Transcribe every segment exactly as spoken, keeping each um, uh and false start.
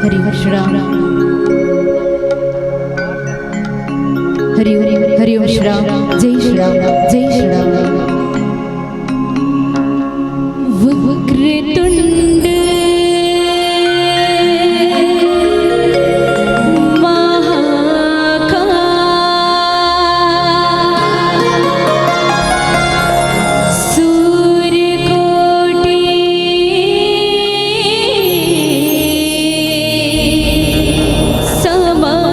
हरि ओम श्री राम। हरि ओम, हरि ओम श्री राम। जय श्री राम, जय श्री राम। वक्रतुंड महाकाय सूर्यकोटि समप्रभा।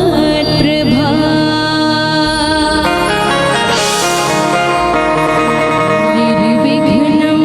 निर्विघ्नं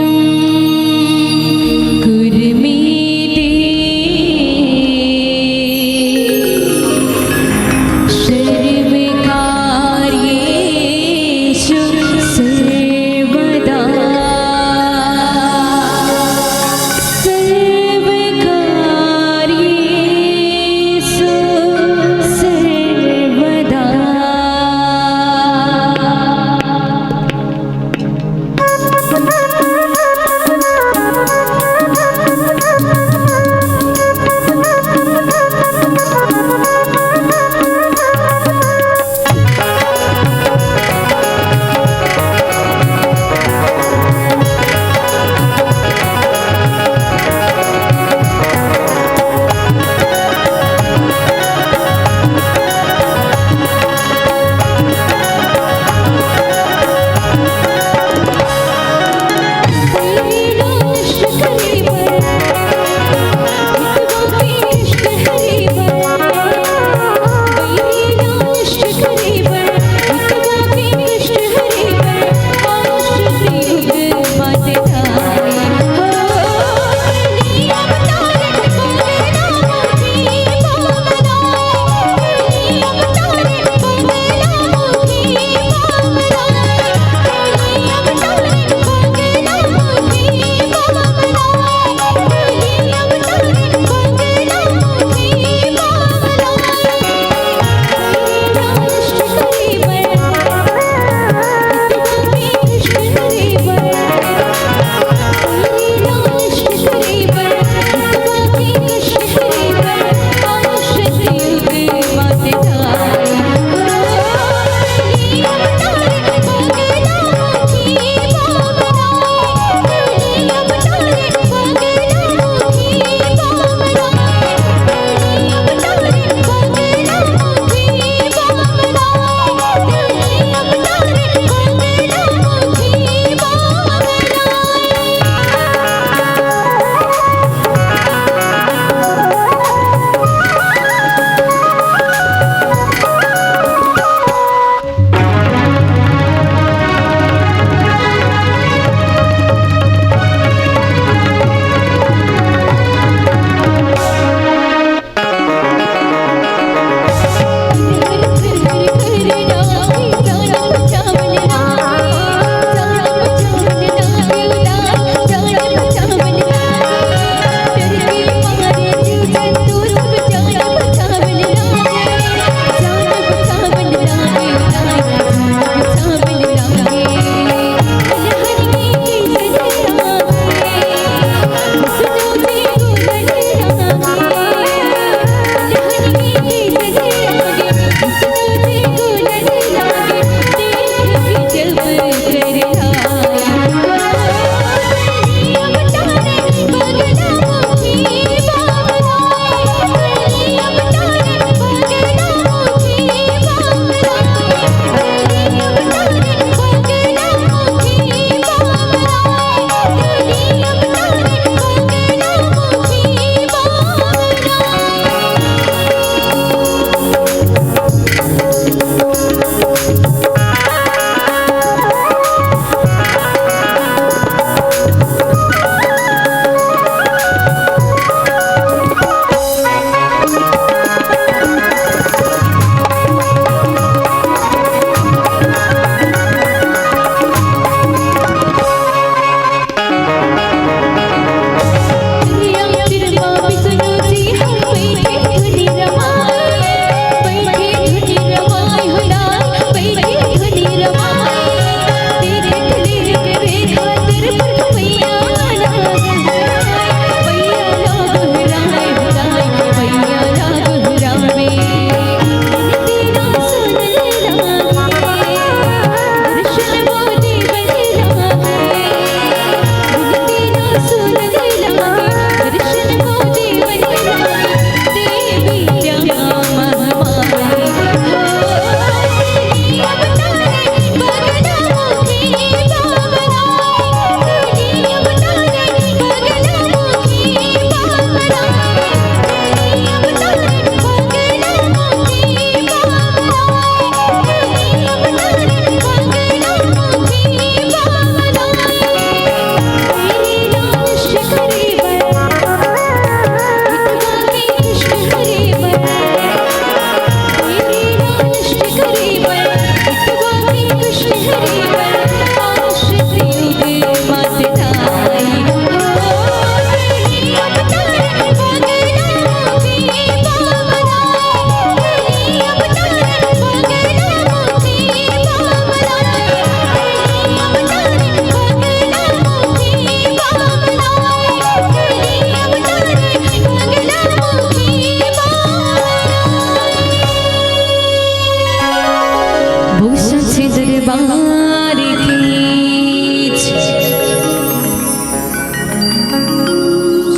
की जय।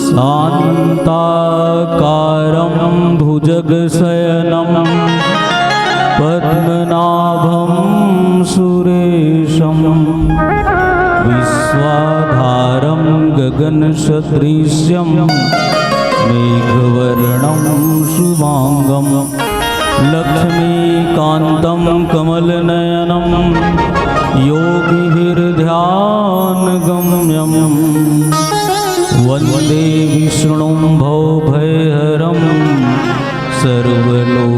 शान्ताकारं भुजगशयनं पद्मनाभं सुरेशं विश्वाधारं गगनसदृशं मेघवर्णं शुभांगं लक्ष्मीकान्तं कमलनयनं योगिभिर्ध्यानगम्यं वन्दे विष्णुं भवभयहरं सर्वलोकैकनाथम्।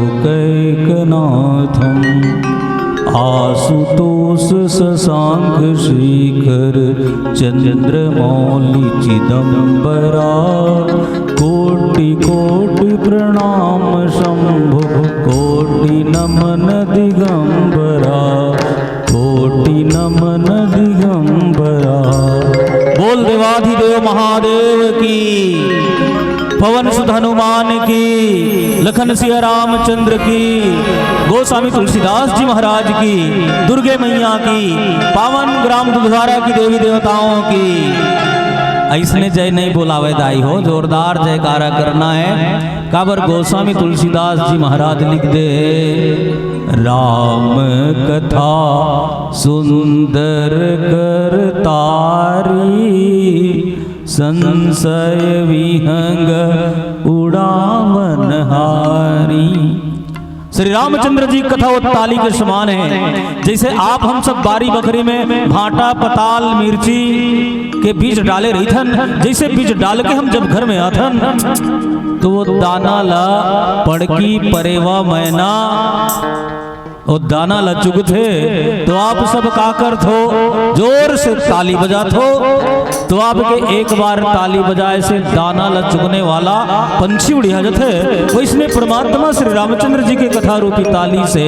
आशुतोष शशांक शेखर चंद्रमौलि चिदंबरा, कोटि कोटि प्रणाम शंभो, कोटि नमन दिगंबरा, कोटि नमन दिगंबरा। बोल देवाधिदेव महादेव की, पवन सुत हनुमान की, लखन सिया रामचंद्र की, गोस्वामी तुलसीदास जी महाराज की, दुर्गे मैया की, पावन ग्राम दुधवारा की देवी देवताओं की। अइसने जय नहीं बोलावे दाई हो, जोरदार जयकारा करना है। काबर गोस्वामी तुलसीदास जी महाराज लिख दे, राम कथा सुंदर करतारी, संशय विहंग उड़ावन हारी। श्री रामचंद्र जी कथा वो ताली के समान है। जैसे आप हम सब बारी बखरी में भांटा, पताल, मिर्ची के बीज डाले रहिथन, जैसे बीज डाल के हम जब घर में आथन, तो वो दाना ला पड़की परेवा मैना, वो दाना ला चुगथे, तो आप सब का करथो? जोर से ताली बजाथो। तो आपके एक बार ताली बजाए से दाना ला चुगने वाला पंछी उड़िया जथे। वइसने परमात्मा श्री रामचंद्र जी के कथा रूपी ताली से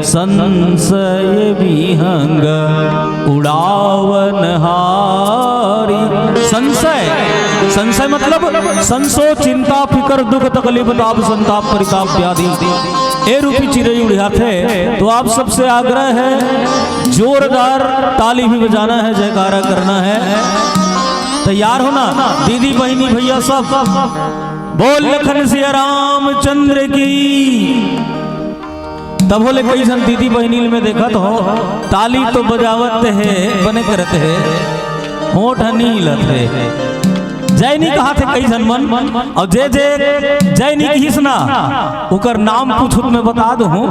संशय विहंग उड़ावन हारी। संशय, संशय मतलब संसो, चिंता, फिकर, दुख, तकलीफ, ताप, संताप, परिताप, व्याधि, ए रूपी चिरई उड़ियाथे। तो आप सबसे आग्रह है, जोरदार ताली भी बजाना है, जयकारा करना है। तैयार हो ना दीदी, बहिनी, भैया सब? बोल लखन सिया रामचंद्र की। तभो ले कई झन दीदी बहिनी ल मैं देखत हों, ताली तो बजावत हे, बने करत हे, होंठ ह नी हिलत हे। जय नी कहत हे कई झन मन, अउ जे जे जय नी किहिस ना, ओकर नाम पूछहू त मैं बता दूहूं,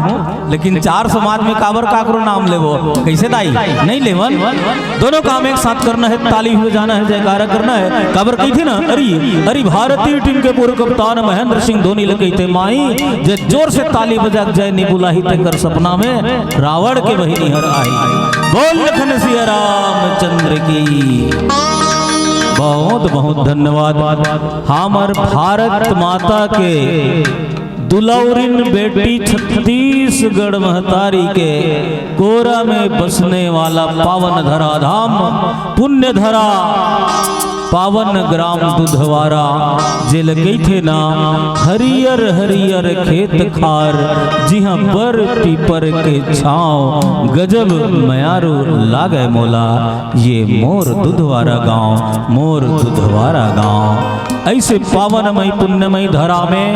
लेकिन चार समाज में काबर काकरो नाम लेबो, कइसे दाई? नइ लेवन। दोनों काम एक साथ करना हे, ताली बजाना हे, जयकारा करना हे। काबर कहिथे ना, अरे, अरे भारतीय टीम के पूर्व कप्तान महेंद्र सिंह धोनी ल कहिथे, माई जे जोर से ताली बजा के जय नी बुलाही, तेकर सपना में रावण के बहिनी हर आही। बोल लखन सिया रामचंद्र की। बहुत बहुत धन्यवाद। हमर भारत माता के दुलौरिन बेटी छत्तीसगढ़ महतारी के कोरा में बसने वाला पावन धरा धाम, पुण्य धरा, पावन ग्राम दुधवारा, जेला कहिथे ना हरियर हरियर खेत खार, जिहां बर पीपर के छांव, गजब मयारू लागे मोला, ये मोर दुधवारा गांव, मोर दुधवारा गांव। ऐसे पावनमय पुण्यमय धरा में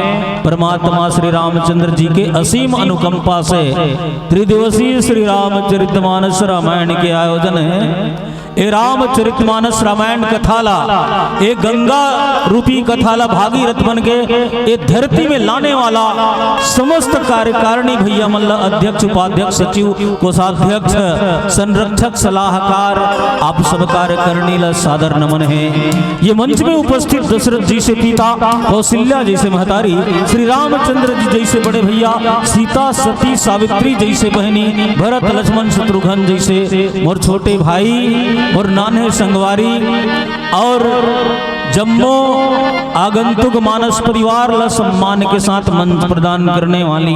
परमात्मा श्री रामचंद्र जी के असीम अनुकंपा से त्रिदिवसीय श्री रामचरितमानस रामायण के आयोजन हे। ए रामचरितमानस रामायण कथा ला, ए गंगा रूपी कथा ला भागीरथ बन के ए धरती में लाने वाला समस्त कार्यकारिणी भैया मन ला, अध्यक्ष, उपाध्यक्ष, सचिव, कोषाध्यक्ष, संरक्षक, सलाहकार, आप सब कार्यकारिणी ला सादर नमन हे। ये मंच में उपस्थित दशरथ जी से पिता, कौशल्या जी से महतारी, श्री रामचंद्र जी जैसे बड़े भैया, सीता सती सावित्री जैसे बहनी, भरत लक्ष्मण शत्रुघ्न जैसे मोर छोटे भाई, मोर नान्हे संगवारी, और जम्मो आगंतुक मानस परिवार ला सम्मान के साथ मंच प्रदान करने वाली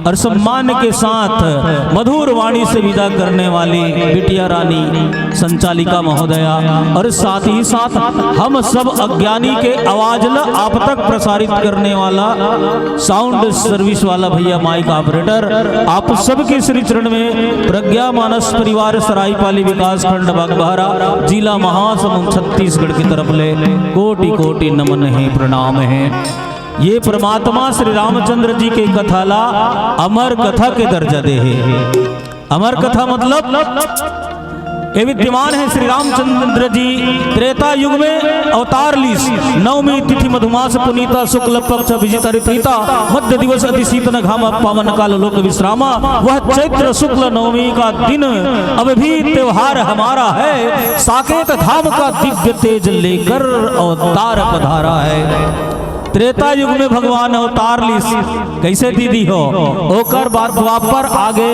और सम्मान के साथ मधुर वाणी से विदा करने वाली बिटिया रानी संचालिका महोदया और साथ ही साथ हम सब अज्ञानी के आवाज ला आप तक प्रसारित करने वाला साउंड सर्विस वाला भैया, माइक ऑपरेटर, आप सबके श्री चरण में प्रज्ञा मानस परिवार सरायपाली विकास खंड बागबाहरा, जिला महासमुंद, छत्तीसगढ़ की तरफ ले कोटि कोटि नमन हे, प्रणाम हे। ये परमात्मा श्री रामचंद्र जी के कथा ला अमर कथा के दर्जा दे हे। अमर कथा मतलब ये विद्यमान हे श्री रामचंद्र जी त्रेता युग में अवतार लीस। नवमी तिथि मधुमास पुनीता, शुक्ल पक्ष अभिजित हरि प्रीता, मध्य दिवस अति शीतन घाम, पावन काल लोक विश्रामा। वह चैत्र शुक्ल नवमी का दिन अब भी त्योहार हमारा है, साकेत धाम का दिव्य तेज लेकर अवतार पधारा है। त्रेता युग में भगवान अवतार लीस, कैसे दीदी हो? ओकर बाद द्वापर आगे,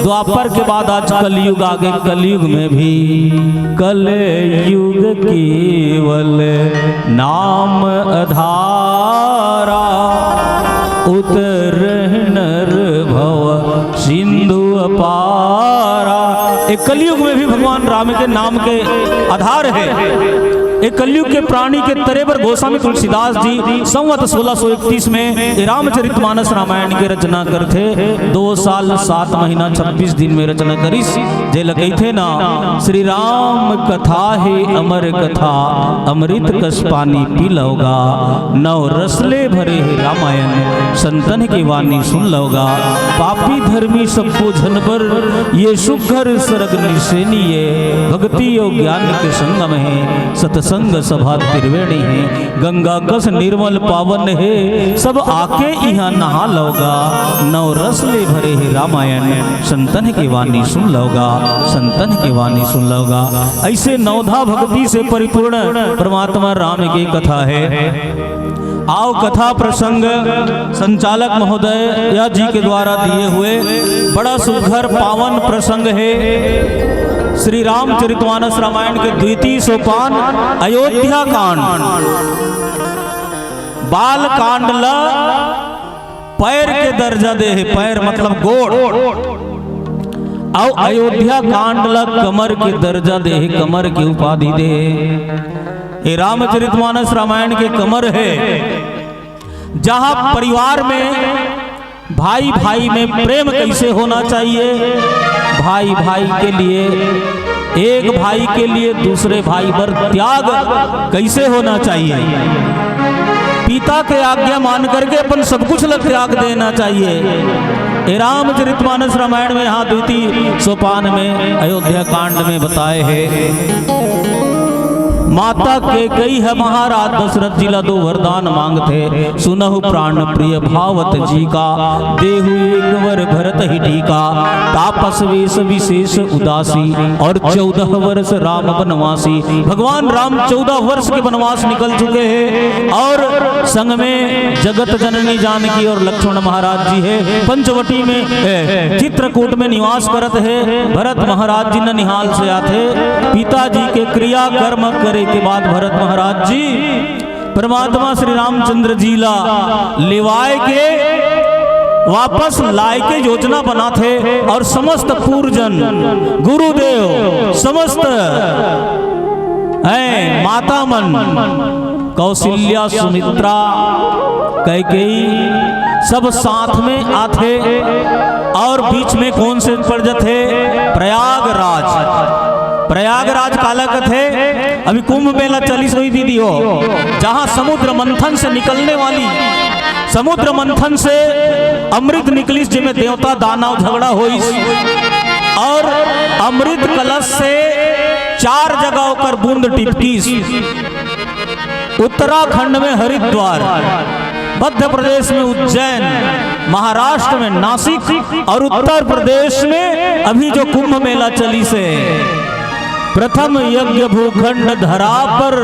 द्वापर के बाद आज कलयुग आगे, कलयुग में भी कलयुग केवल नाम अधारा, उतरहि नर भव सिंधु अपारा। एक कलयुग में भी भगवान राम के नाम के आधार हे। एक कलयुग के प्राणी के तरे बर गोस्वामी तुलसीदास जी संवत सोलह सौ इकतीस में ये रामचरितमानस रामायण के रचना करथे। दो साल सात महीना छब्बीस दिन में रचना करिस, जे ल कहिथे ना, श्री राम कथा हे अमर कथा, अमृत कस पानी पी लव गा। नव रस ले भरे हे रामायण, संतन के वाणी सुन लव गा। पापी धर्मी सबको झन बर, ये सुघर सरग निसेनी ये। भक्ति अउ ज्ञान के संगम हे, सतसंग सभा त्रिवेणी हे। गंगा कस निर्मल पावन हे, सब आके इहाँ नहा लव गा। नव रस ले भरे हे रामायण, संतन के वाणी सुन लव गा, संतन के वाणी सुन लव गा। ऐसे नवधा भक्ति से परिपूर्ण परमात्मा राम के कथा हे। आव कथा प्रसंग संचालक महोदय या जी के द्वारा दिए हुए बड़ा सुघर पावन प्रसंग हे श्री रामचरितमानस रामायण के द्वितीय सोपान अयोध्या कांड। बाल कांड ला पैर के दर्जा दे हे, पैर मतलब गोड़, अउ अयोध्या कांड ला कमर के दर्जा दे हे, कमर के उपाधि दे हे। ये रामचरितमानस रामायण के कमर हे, जहाँ परिवार में भाई भाई में प्रेम कैसे होना चाहिए, भाई भाई के लिए, एक भाई के लिए दूसरे भाई पर त्याग कैसे होना चाहिए, पिता के आज्ञा मान करके अपन सब कुछ ला त्याग देना चाहिए। ये रामचरितमानस रामायण में यहाँ द्वितीय सोपान में अयोध्या कांड में बताए हे। माता कैकेयी ह महाराज दशरथ जी ला दो वरदान मांगथे, सुनहु प्राण प्रिय भावत जी का, देहु एक वर भरत ही टीका। तापस वेश विशेष उदासी, और चौदह वर्ष राम बनवासी। भगवान राम चौदह वर्ष के बनवास निकल चुके हे और संग में जगत जननी जानकी और लक्ष्मण महाराज जी हे। पंचवटी में, ए, चित्रकूट में निवास करत हे। भरत महाराज जी ननिहाल से आथे। पिताजी के क्रियाकर्म करे के बाद भरत महाराज जी परमात्मा श्री रामचंद्र जी ला लेवाय के वापस लाय के योजना बनाथे और समस्त पूर्वजन, गुरुदेव, समस्त हैं माता मन, कौशल्या, सुमित्रा, कैकेयी, सब साथ में आथे। और बीच में कौन से पड़ जाथे? प्रयागराज। प्रयागराज काला कथे? अभी कुंभ मेला चलिस होही दीदी हो, जहाँ समुद्र मंथन से निकलने वाली, समुद्र मंथन से अमृत निकलिस, जेमे देवता दानव झगड़ा होइस और अमृत कलश से चार जगह ओकर बूंद टिपकिस। उत्तराखंड में हरिद्वार, मध्य प्रदेश में उज्जैन, महाराष्ट्र में नासिक और उत्तर प्रदेश में अभी जो कुंभ मेला चलिसे, प्रथम यज्ञ भूखंड धरा पर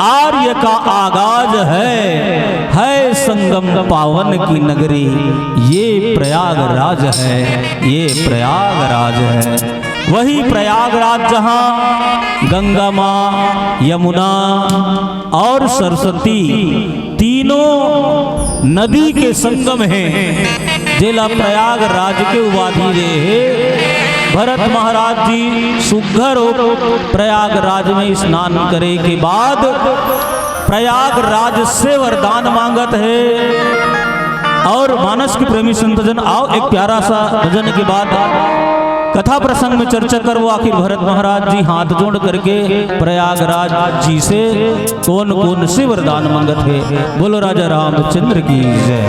आर्य का आगाज है, है संगम पावन की नगरी ये प्रयागराज है, ये प्रयागराज है। वही प्रयागराज, जहाँ गंगा माँ, यमुना और सरस्वती तीनों नदी के संगम हे, जेला प्रयागराज के उपाधि दे हे। भरत महाराज जी सुग्घर हो प्रयागराज में स्नान करे के बाद प्रयागराज से वरदान मांगत हे। और मानस के प्रेमी संतजन, आओ एक प्यारा सा भजन के बाद कथा प्रसंग में चर्चा करबो। आखिर भरत महाराज जी हाथ जोड़ करके प्रयागराज जी से कौन कौन से वरदान मांगत हे। बोलो राजा रामचंद्र की जय।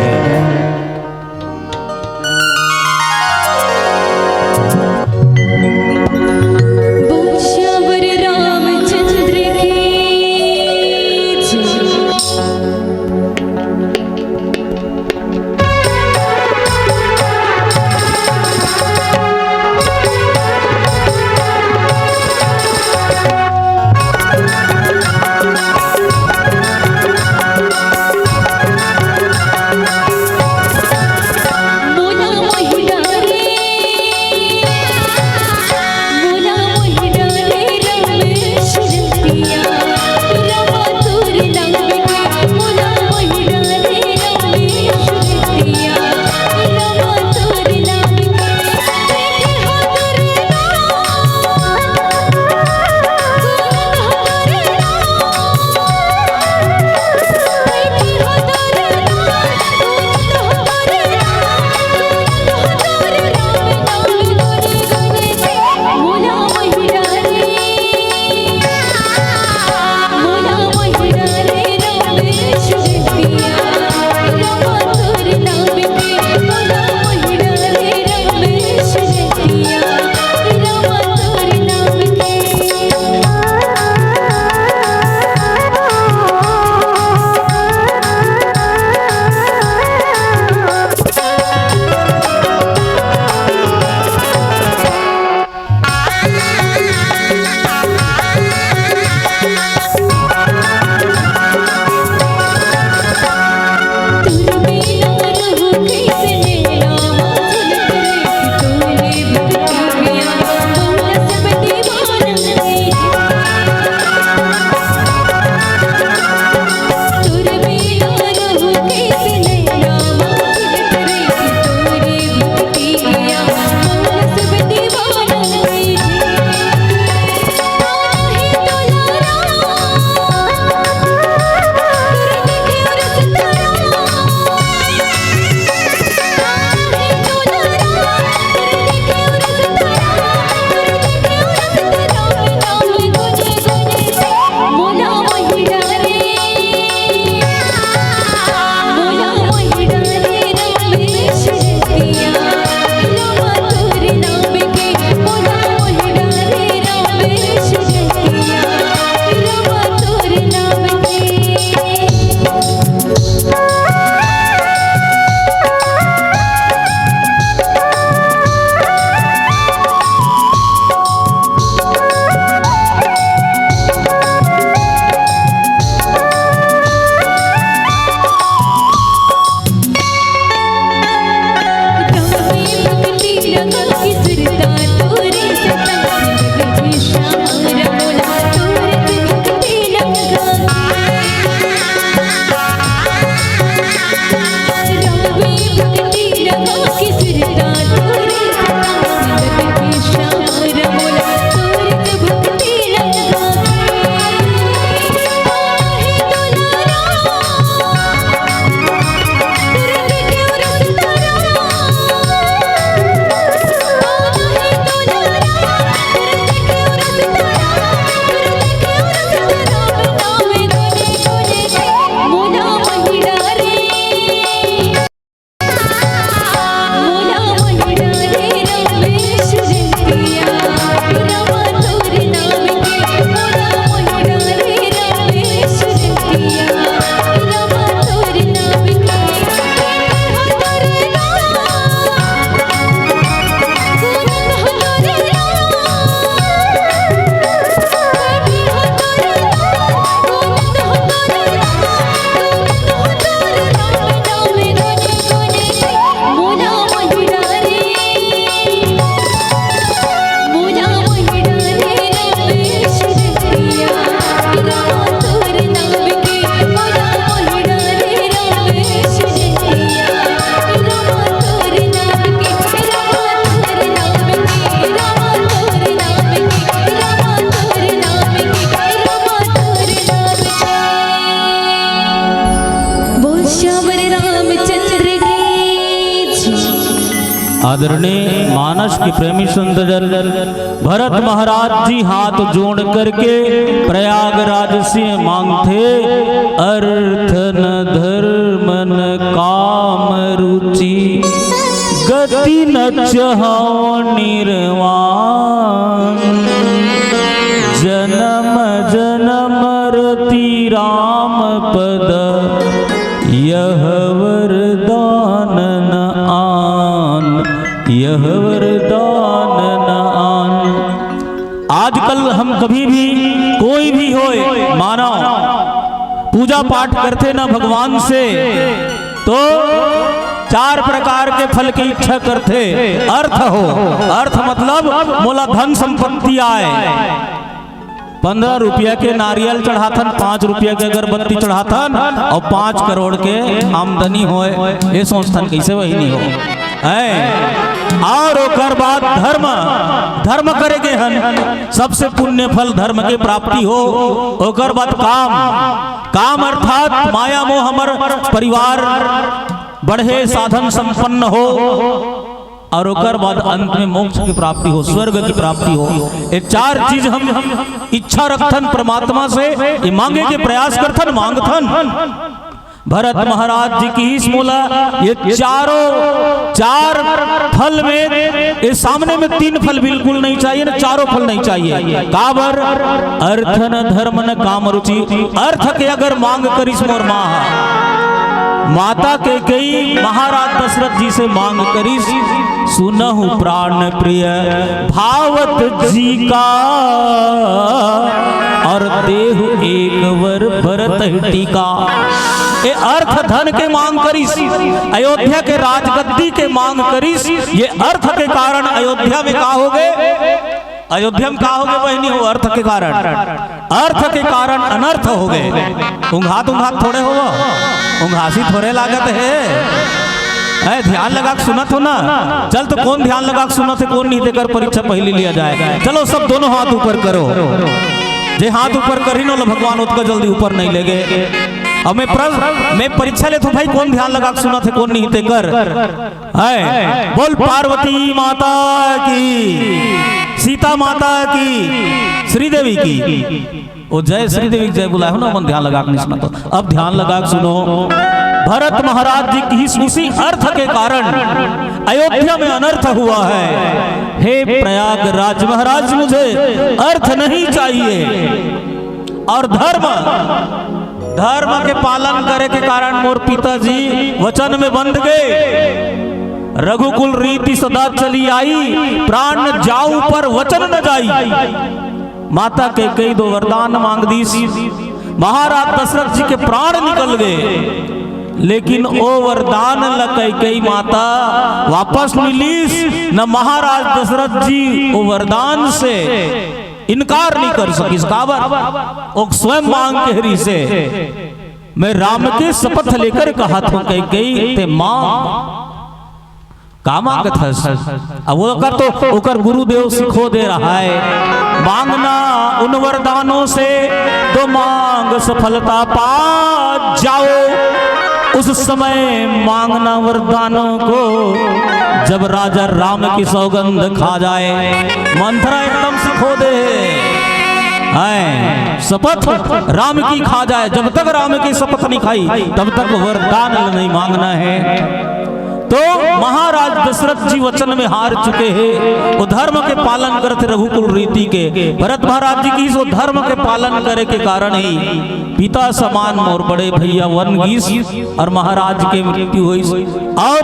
बोल श्यावर रामचंद्र की जय। आदरणीय मानस के प्रेमी संतजन, भरत महाराज जी हाथ जोड़ करके प्रयागराज से मांगथे, अर्थ न धर्म न काम रुचि, गति न चाहौ निर्वाण। जन्म जन्म रति राम पद, यह वरदान न आन, यह वरदान न आन। आजकल हम कभी भी, कोई भी होए मानव, पूजा पाठ करथे ना भगवान से, तो चार प्रकार के फल की इच्छा करथे। अर्थ हो, अर्थ मतलब मोला धन संपत्ति आए। पंद्रह रुपया के नारियल चढ़ाथन, पाँच रुपया के अगरबत्ती चढ़ाथन अउ पाँच करोड़ के आमदनी होए, ये सोचथन, कइसे वही नहीं हो। हैं? और ओकर बाद धर्म, धर्म करे गे हन, सबसे पुण्य फल धर्म के प्राप्ति हो। ओकर बाद काम, काम अर्थात माया मोह हमर परिवार बढ़े, साधन संपन्न हो, और ओकर बाद अंत में मोक्ष की प्राप्ति हो, स्वर्ग की प्राप्ति हो। ये चार चीज हम इच्छा रखथन परमात्मा से, ये मांगे के प्रयास करथन, मांगथन। भरत महाराज जी कहिस मोला ये चारों, चार फल में, ये सामने में तीन फल बिल्कुल नहीं चाहिए ना, चारों फल नहीं चाहिए। काबर? अर्थ न धर्म न काम रुचि। अर्थ के अगर मांग करिस मोर माँ, माता कैकेयी महाराज दशरथ जी से मांग करिस, सुनहु प्राण प्रिय भावत जी का, और देहु एक वर भरत टीका। ये अर्थ धन के मांग करिस, अयोध्या के राजगद्दी के मांग करिस। ये अर्थ के कारण अयोध्या में का हो गए? अयोध्या में का हो गए बहिनी हो? अर्थ के कारण, अर्थ के कारण अनर्थ हो गए। उंघात उंघात थोड़े हो, उंघासी थोड़े लागत है। ए, ध्यान लगा के सुनत हो ना? चल तो कौन ध्यान लगा के सुनत है, कौन नहीं, तेकर परीक्षा पहले लिया जाए। चलो सब दोनों हाथ ऊपर करो। जे हाथ ऊपर करी न, ओला भगवान ओतका जल्दी ऊपर नहीं लेगे। अब मैं प्रश्न, मैं परीक्षा लेत हूँ भाई, कौन ध्यान लगा के सुनत है, कौन नहीं, तेकर। है, बोल पार्वती माता की, सीता माता की, श्रीदेवी की। ओ जय श्रीदेवी की जय बुलाए हो ना, मन ध्यान लगा के नहीं सुना तो। अब ध्यान लगा के सुनो, भरत महाराज जी की इस, इसी अर्थ के कारण अयोध्या में अनर्थ हुआ है। हे प्रयागराज महाराज, मुझे अर्थ नहीं चाहिए। और धर्म, धर्म के पालन करे के कारण मोर पिताजी वचन में बंध गए। रघुकुल रीति सदा चली आई, प्राण जाऊ पर वचन न जाई। माता कैकेयी दो वरदान मांग दीस, महाराज दशरथ जी के प्राण निकल गए, लेकिन ओ वरदान ल कैकेयी माता वापस मिलिस न। महाराज दशरथ जी ओ वरदान से इनकार नहीं कर सकिस। काबर? ओ स्वयं मांग के हरी से, मैं राम के शपथ लेकर कहा था कैकेयी, ते मांग। का मांगत हस? अब ओकर तो ओकर गुरुदेव सिखो दे रहा है, मांगना उन वरदानों से तो मांग सफलता पा जाओ। उस समय मांगना वरदानों को, जब राजा राम की सौगंध खा जाए। मंथरा एकदम सिखो दे है, शपथ राम की खा जाए। जब तक राम की शपथ नहीं खाई, तब तक वरदान नहीं मांगना है। तो महाराज दशरथ जी वचन में हार चुके हैं, वो धर्म के पालन करते रघुकुल रीति के। भरत महाराज जी की इस वो धर्म के पालन करे के कारण ही पिता समान मोर बड़े भैया वन गीस और महाराज के मृत्यु हुई। और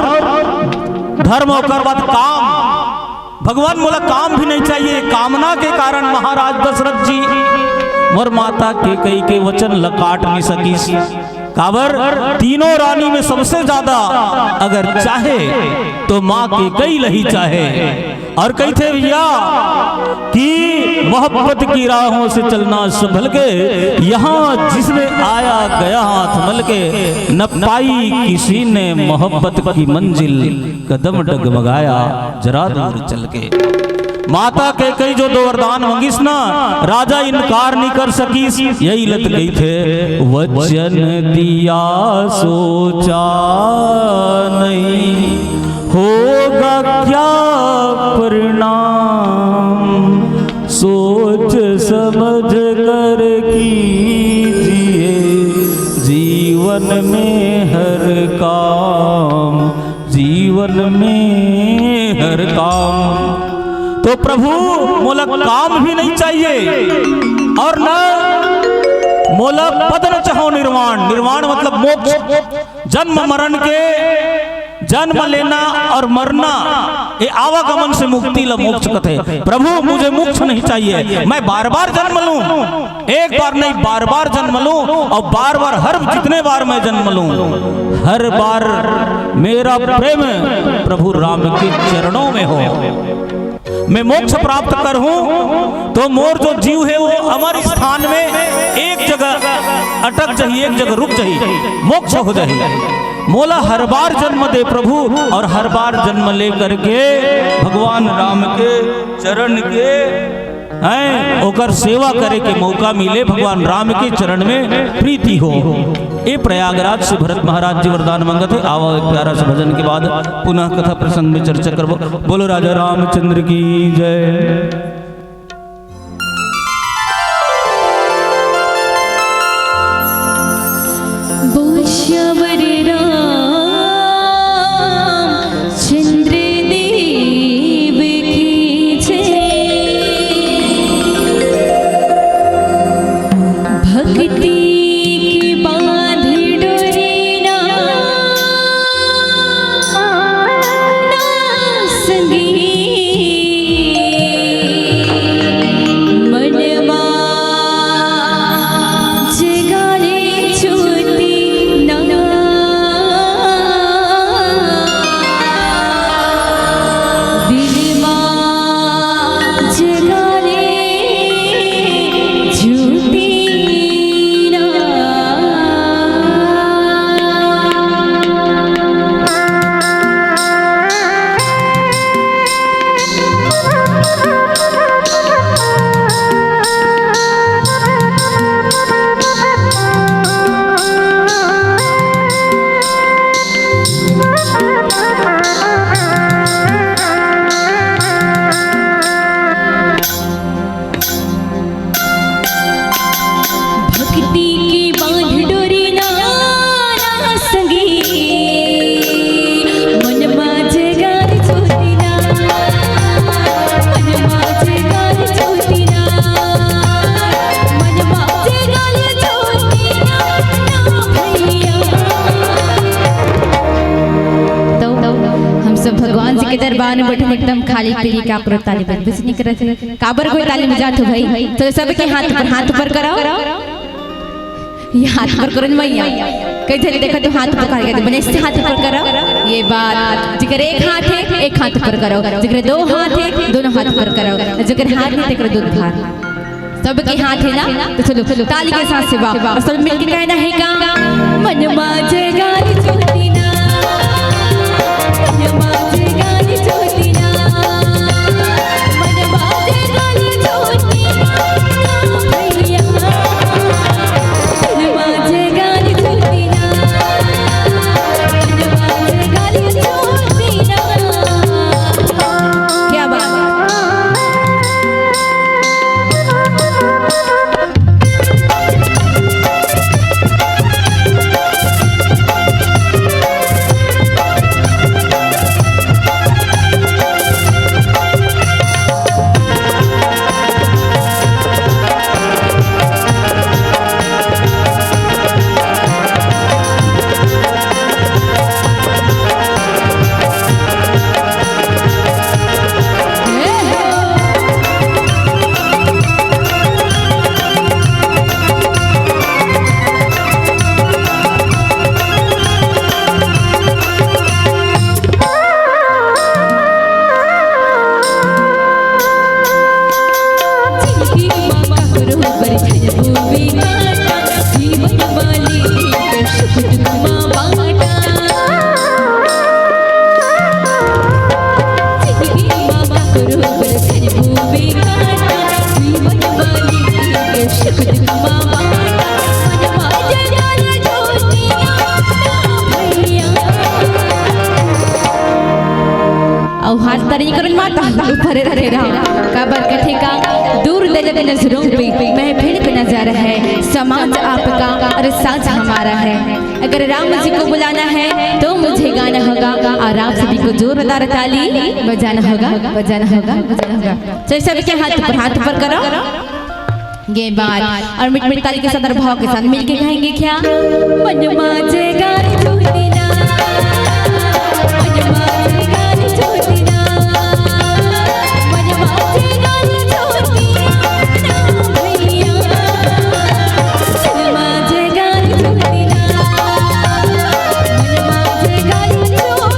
धर्म ओकर बाद काम, भगवान मोला काम भी नहीं चाहिए। कामना के कारण महाराज दशरथ जी मोर माता कैकेयी के वचन ल काट नहीं सकिस। काबर? तीनों रानी में सबसे ज्यादा अगर चाहे तो माँ कैकेयी ल ही चाहे। और कहिथे भैया कि मोहब्बत की राहों से चलना संभल के, यहाँ जिसने आया गया हाथ मल के, न पाई किसी ने मोहब्बत की मंजिल, कदम डगमगाया जरा दूर चल के। माता कैकेयी जो दो वरदान मांगिस ना, राजा इनकार नहीं कर सकिस। यही लत कहिथे, वचन दिया सोचा नहीं, होगा क्या परिणाम, सोच समझ कर कीजिए। जीवन में हर काम, जीवन में हर काम। तो प्रभु, मोला काम भी नहीं चाहिए और न मोला पद न चाहो निर्वाण। निर्वाण मतलब मोक्ष, जन्म मरण के, जन्म लेना और मरना, ये आवागमन से मुक्ति ला मोक्ष कथे। प्रभु, मुझे मोक्ष नहीं चाहिए, मैं बार बार जन्म लूं, एक बार नहीं, बार बार जन्म लूं और बार बार, हर जितने बार मैं जन्म लूं, हर बार मेरा प्रेम प्रभु राम के चरणों में हो। मैं मोक्ष प्राप्त कर हूँ तो मोर जो जीव है वो अमर स्थान में एक जगह अटक जाही, एक जगह रुक जाही, मोक्ष हो जाही। मोला हर बार जन्म दे प्रभु, और हर बार जन्म ले करके भगवान राम के चरण के हैं, ओकर सेवा करे के मौका मिले, भगवान राम के चरण में प्रीति हो। ये प्रयागराज से भरत महाराज जी वरदान मांगत हे। आवा, एक प्यारा सा भजन के बाद पुनः कथा प्रसंग में चर्चा करबो। बोलो राजा रामचंद्र की जय। बोल श्यावर राम चंद्र देव की जय। भक्ति की बांध डोरी ना, ना संगी। मनमा जगाले ज्योति ना। दिलमा जगाले ज्योति ना। भक्ति की बांध डोरी ना, ना संगी। मन मा जगाल ज्योति ना, मन मा जगाल ज्योति ना, मन मा जगाल ज्योति ना, ना भैया। तो हम सब भगवान जी के दरबार में बैठे एकदम खाली पीली, काकरो ताली बंद बस नहीं करत हे। काबर कोई ताली बजात हो भाई? तो सबके हाथ ऊपर, हाथ ऊपर कराओ। ये हाथ ऊपर करो न मैया। कई झन देखा तो हाथ ऊपर करके, बने से हाथ ऊपर करो। ये बात, जेकर एक हाथ हे, एक हाथ ऊपर करो। जेकर दो हाथ हे, दोनों हाथ ऊपर करो। जेकर हाथ नहीं, तेकर दो हाथ। सबके हाथ हे ना? तो चलो, ताली के साथ सेवा। और सब मिलके कहना हे का? मन मा जगाल ज्योति ना, मन मा जगाल ज्योति ना, मन मा जगाल ज्योति ना, भैया। मन मा जगाल ज्योति ना, मन मा जगाल ज्योति ना। क्या बात। रे रे रे, काबर कथे का, दूर दलग नजरों पे महफिल का नजारा है, समाज आपका और साज हमारा है। अगर राम जी को बुलाना है तो मुझे गाना होगा और आप सभी को जोरदार ताली बजाना होगा, बजाना होगा, बजाना होगा। चलिए, सबके हाथ ऊपर, हाथ ऊपर करो। ये बात, और मीठ मीठ ताली के साथ और भाव के साथ मिलके गाएंगे क्या? मन माझे गाय झूलना, मन माझे गाय झूलना, मन माझे गाय झूलना, भैया, मन माझे गाय झूलना, मन माझे गाय झूलना।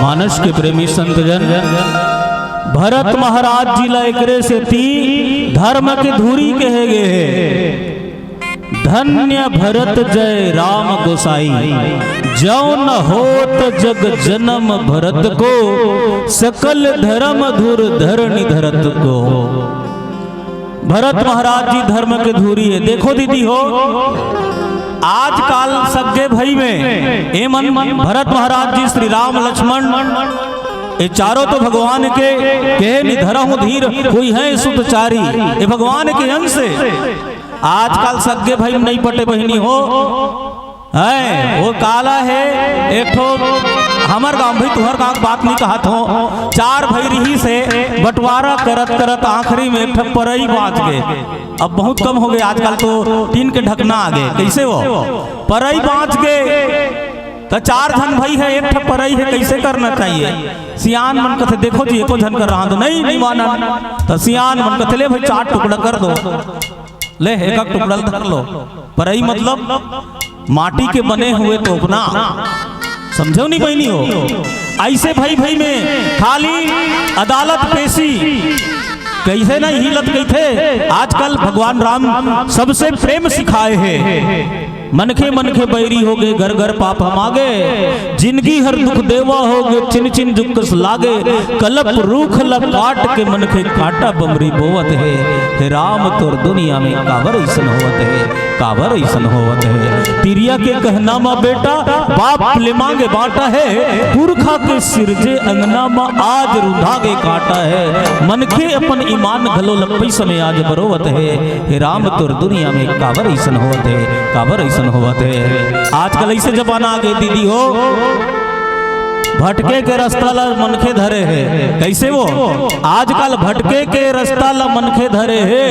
मानस के प्रेमी संतजन, भरत महाराज जी ला एकरे सेती धर्म के धुरी कहे गे हे। धन्य भरत जय राम गोसाई, जौन होत जग जन्म भरत को, सकल धर्म धुर धरणी धरत को। भरत महाराज जी धर्म के धुरी हे। देखो दीदी हो, आजकाल सग्गे भई में ए मन, भरत महाराज जी, श्री राम, लक्ष्मण, ए चारों तो भगवान के कहे निधरहु धीर, होइहैं सुतचारी, ए भगवान के अंश हे। आजकाल सग्गे भई में नइ पटे बहिनी हो, हैं, वो काला हे, एक ठो हमर गांव भई, तुहर गांव के बात नइ कहत हों, चार भई रिहिस हे, बंटवारा करत करत आखिरी में एक ठो परई बांच गे। अब बहुत कम हो गे, आजकाल तो टीन के ढकना आ गे। कइसे वो परई बांच गे, त चार झन भई हे, एक ठो परई हे, कइसे करना चाहिए? सियान मन कथे, "देखो जी, एको झन कर रहा तो नहीं, नहीं मानन।" त सियान मन कथे, "ले भई, चार टुकड़ा कर दो।" ले, एक एक टुकड़ा ल धर लो। परई मतलब माटी के बने हुए तोपना। समझेव नहीं बहिनी हो? अइसे भई भई में खाली अदालत पेशी कइसे नहीं हिलत कहिथे। आजकल भगवान राम सबसे प्रेम सिखाए हे। मनखे मनखे बैरी होगे, घर घर पाप हमागे। जिनगी हर दुख देवा होगे, चिन चिन दुख कस लागे। कलप रूख ल काट के मनखे कांटा बमरी बोवत हे। हे राम तोर दुनिया में काबर अइसन होवत हे, काबर अइसन होवत हे। तिरिया के कहना म बेटा बाप ले मांगे बांटा हे, पुरखा के सिरजे अंगना म आज रुंधा के कांटा हे। मनखे अपन ईमान घलो ल पइसा में आज बरोवत हे। हे राम तोर दुनिया में काबर अइसन होवत हे, काबर अइसन होवत हे। आजकल अइसे जमाना आ गे दीदी हो, भटके के रस्ता ल मनखे धरे हे। कइसे वो? आजकल भटके के रस्ता ल मनखे धरे हे,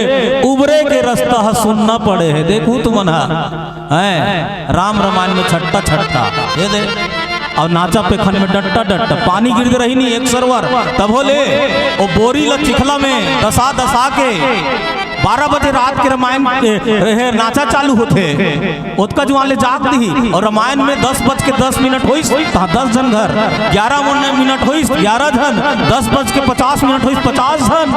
उबरे के रस्ता ह सुन्ना पड़े हे। देखू तुमन ह, हैं, राम रामायण में छट्टा छट्टा, ये दे, अउ नाचा पेखन में डट्टा डट्टा, पानी गिर गे रही नहीं एक सरवर, तभो ले, ओ बोरी ल चिखला में दसा दसा के, बारह बजे रात के रामायण के रहे, नाचा चालू होथे, ओतका जुआन ले जाग दिही। और रामायण में दस बज के दस मिनट होइस, तहाँ दस झन घर, ग्यारह मन-, मिनट होइस, ग्यारह झन, दस बज के पचास मिनट होइस, पचास झन।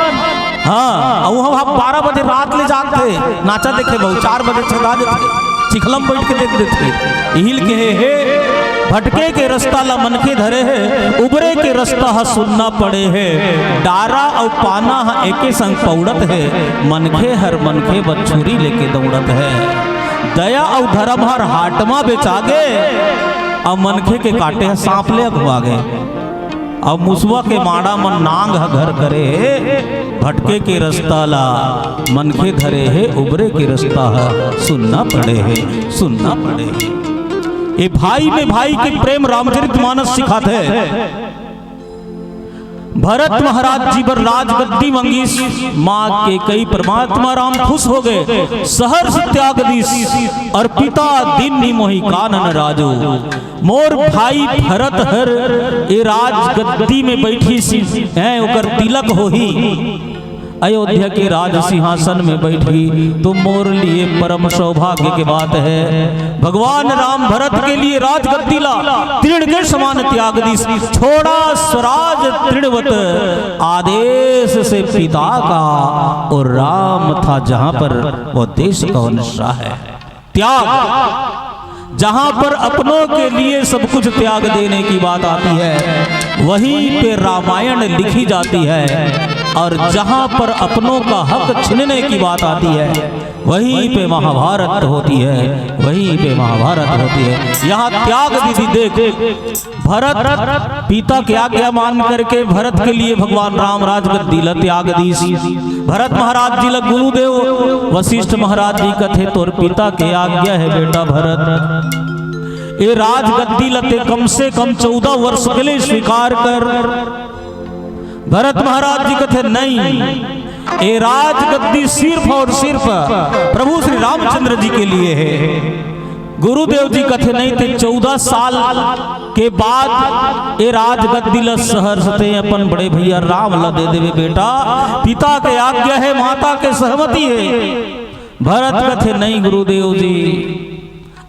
हाँ, अउ वहाँ बारह बजे रात ले जागथे, नाचा देखे बर, चार बजे छेदा देथे, चिखलम बैठ के देख देथे। इहिल के हे, हे, भटके के रस्ता ला मनखे धरे हे, उबरे के रस्ता ह सुन्ना पड़े हे। डारा अउ पाना ह एके संग पौड़त हे, मनखे हर मनखे बर छुरी लेके दौड़त हे। दया अउ धरम हर हाट म बेचागे, अउ मनखे के काटे ह सांप ले अघुवागे। अउ मुसवा के माड़ा म नांग ह घर करे हे, भटके के रस्ता ला मनखे धरे हे, उबरे के रस्ता ह सुन्ना पड़े हे, सुन्ना पड़े हे। ए भाई में भाई के प्रेम रामचरित मानस सिखाथे। भरत महाराज जी बर राजगद्दी मंगिस, माँ कैकई परमात्मा राम खुश हो गए, सहर्ष त्याग दिस, और पिता दीन्हि मोहि कानन राजो। मोर भाई भरत हर ए राजगद्दी में बैठिस, हैं, ओकर तिलक होही, अयोध्या के राज सिंहासन में बैठही, तो मोर लिए परम सौभाग्य के बात है। भगवान राम भरत के लिए राजगद्दी ला तृण के समान त्याग दिस, छोड़ा स्वराज तृणवत, आदेश से पिता का, और राम था जहां पर, वो देश कौन सा है। त्याग, जहां पर अपनों के लिए सब कुछ त्याग देने की बात आती है, वहीं पे रामायण लिखी जाती है, और जहां पर अपनों का हक छीनने की बात आती है, वहीं पे महाभारत होती है, वहीं पे महाभारत होती है। यहाँ त्याग विधि देख, भरत पिता के आज्ञा मान करके भरत के लिए भगवान राम राजगद्दी ला त्याग दिस। भरत महाराज जी ला गुरुदेव वशिष्ठ महाराज जी कथे, "तोर पिता के आज्ञा है बेटा भरत, ए राजगद्दी ला ते कम से कम चौदह वर्ष के लिए स्वीकार कर।" भरत महाराज जी कथे, "नहीं, ए राजगद्दी सिर्फ और सिर्फ प्रभु श्री रामचंद्र जी के लिए है।" गुरुदेव जी कथे, "नहीं, ते चौदह साल के बाद ए राजगद्दी ल सहर्ष ते अपन बड़े भैया राम ल दे देवे बेटा, पिता के आज्ञा है, माता के सहमति है।" भरत कथे, "नहीं गुरुदेव जी।"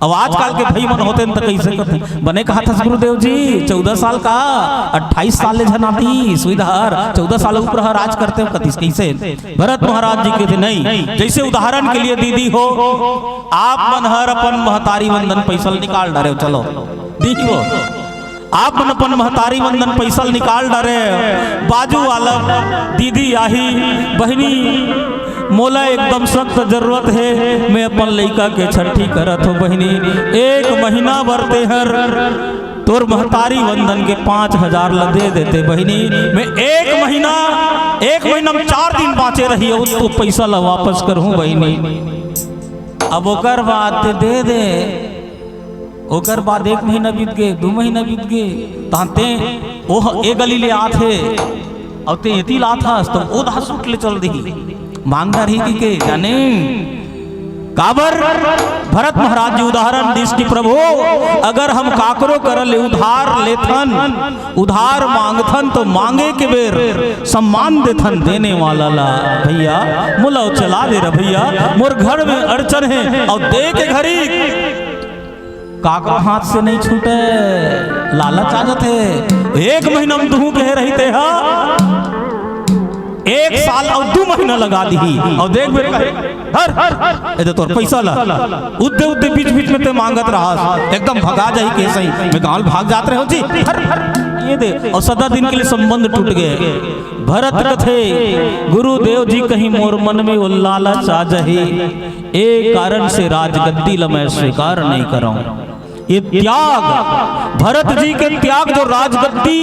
अब आजकल के भाई मन होते न त कैसे कथे, "बने कहा था गुरुदेव जी, चौदह साल का, अट्ठाईस साल ले झन आती सुविधा हर, चौदह साल ऊपर हर राज करते हो कतिस कैसे?" भरत महाराज जी कथे, "नहीं।" जैसे उदाहरण के लिए दीदी हो, आप मन हर अपन महतारी वंदन पैसा ल निकाल डारे हो, चलो दीदी हो, आप मन अपन महतारी वंदन पैसा ल निकाल डारे हो, बाजू वाला दीदी आही, "बहिनी, मोला एकदम सख्त जरूरत है, मैं अपन लइका के छट्ठी करत हो बहिनी, एक महीना बर ते हर तोर महतारी वंदन के पाँच हजार ला दे देते बहिनी, मैं एक महीना, एक महीना में चार दिन बाँचे रही हो, तो पैसा ला वापस करहूँ बहिनी।" अब ओकर बाद ते दे दे, ओकर बाद एक महीना बीत गे, दू महीना बीत गे, तहाँ ते ओह ए गली ले आथे, अउ ते एती लाथस, तो ओ दहा सूट ले चल दिही, मांग डारही कि के जाने। काबर भरत महाराज जी उदाहरण दिस कि प्रभु, अगर हम काकरो करा ले उधार लेथन, उधार मांगथन, तो मांगे के बेर सम्मान देथन देने वाला ला, "भैया, मोला चला दे रे भैया, मोर घर में अड़चन है," अउ दे के घरी काकरो हाथ से नहीं छूटे, लालच आ जाथे। एक महीना में दुहूं कहे रहिते हा, एक साल अउ दू महीना लगा दिही, अउ देख बेटा, हर, हर, ए दे तोर पैसा ला, उद्दे उद्दे बीच बीच में ते मांगत रहा, एकदम भगा जाही के सही, मैं गांव भाग जात रहे हो जी, हर, हर, ये दे, अउ सदा दिन के लिए संबंध टूट गए। भरत कथे, "गुरुदेव जी कहीं मोर मन में वो लालच आ जाही, ए कारण से राजगद्दी ला मैं स्वीकार नहीं करंव।" ये त्याग, भरत जी के त्याग, जो राजगद्दी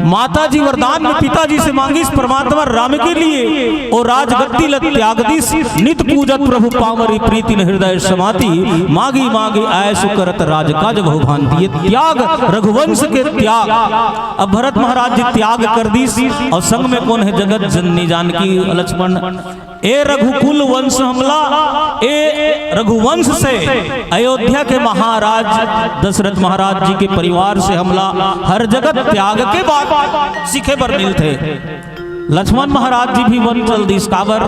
माता जी वरदान में पिताजी से मांगिस परमात्मा राम के लिए, वो राजगद्दी ला त्याग दिस। "नित पूजत प्रभु पावरी प्रीति न हृदय समाती, मागी मागी आयसु करत राजकाज बहु भांति।" ये त्याग, रघुवंश के त्याग। अब भरत महाराज जी त्याग कर दिस, अउ संग में कोन हे? जगत जननी जानकी लक्ष्मण। ए रघुकुल वंश हमला, ए रघुवंश से अयोध्या के महाराज दशरथ महाराज जी के परिवार से हमला हर जगत त्याग के बात सीखे बर मिलथे। लक्ष्मण महाराज जी भी वन चल दिस, काबर?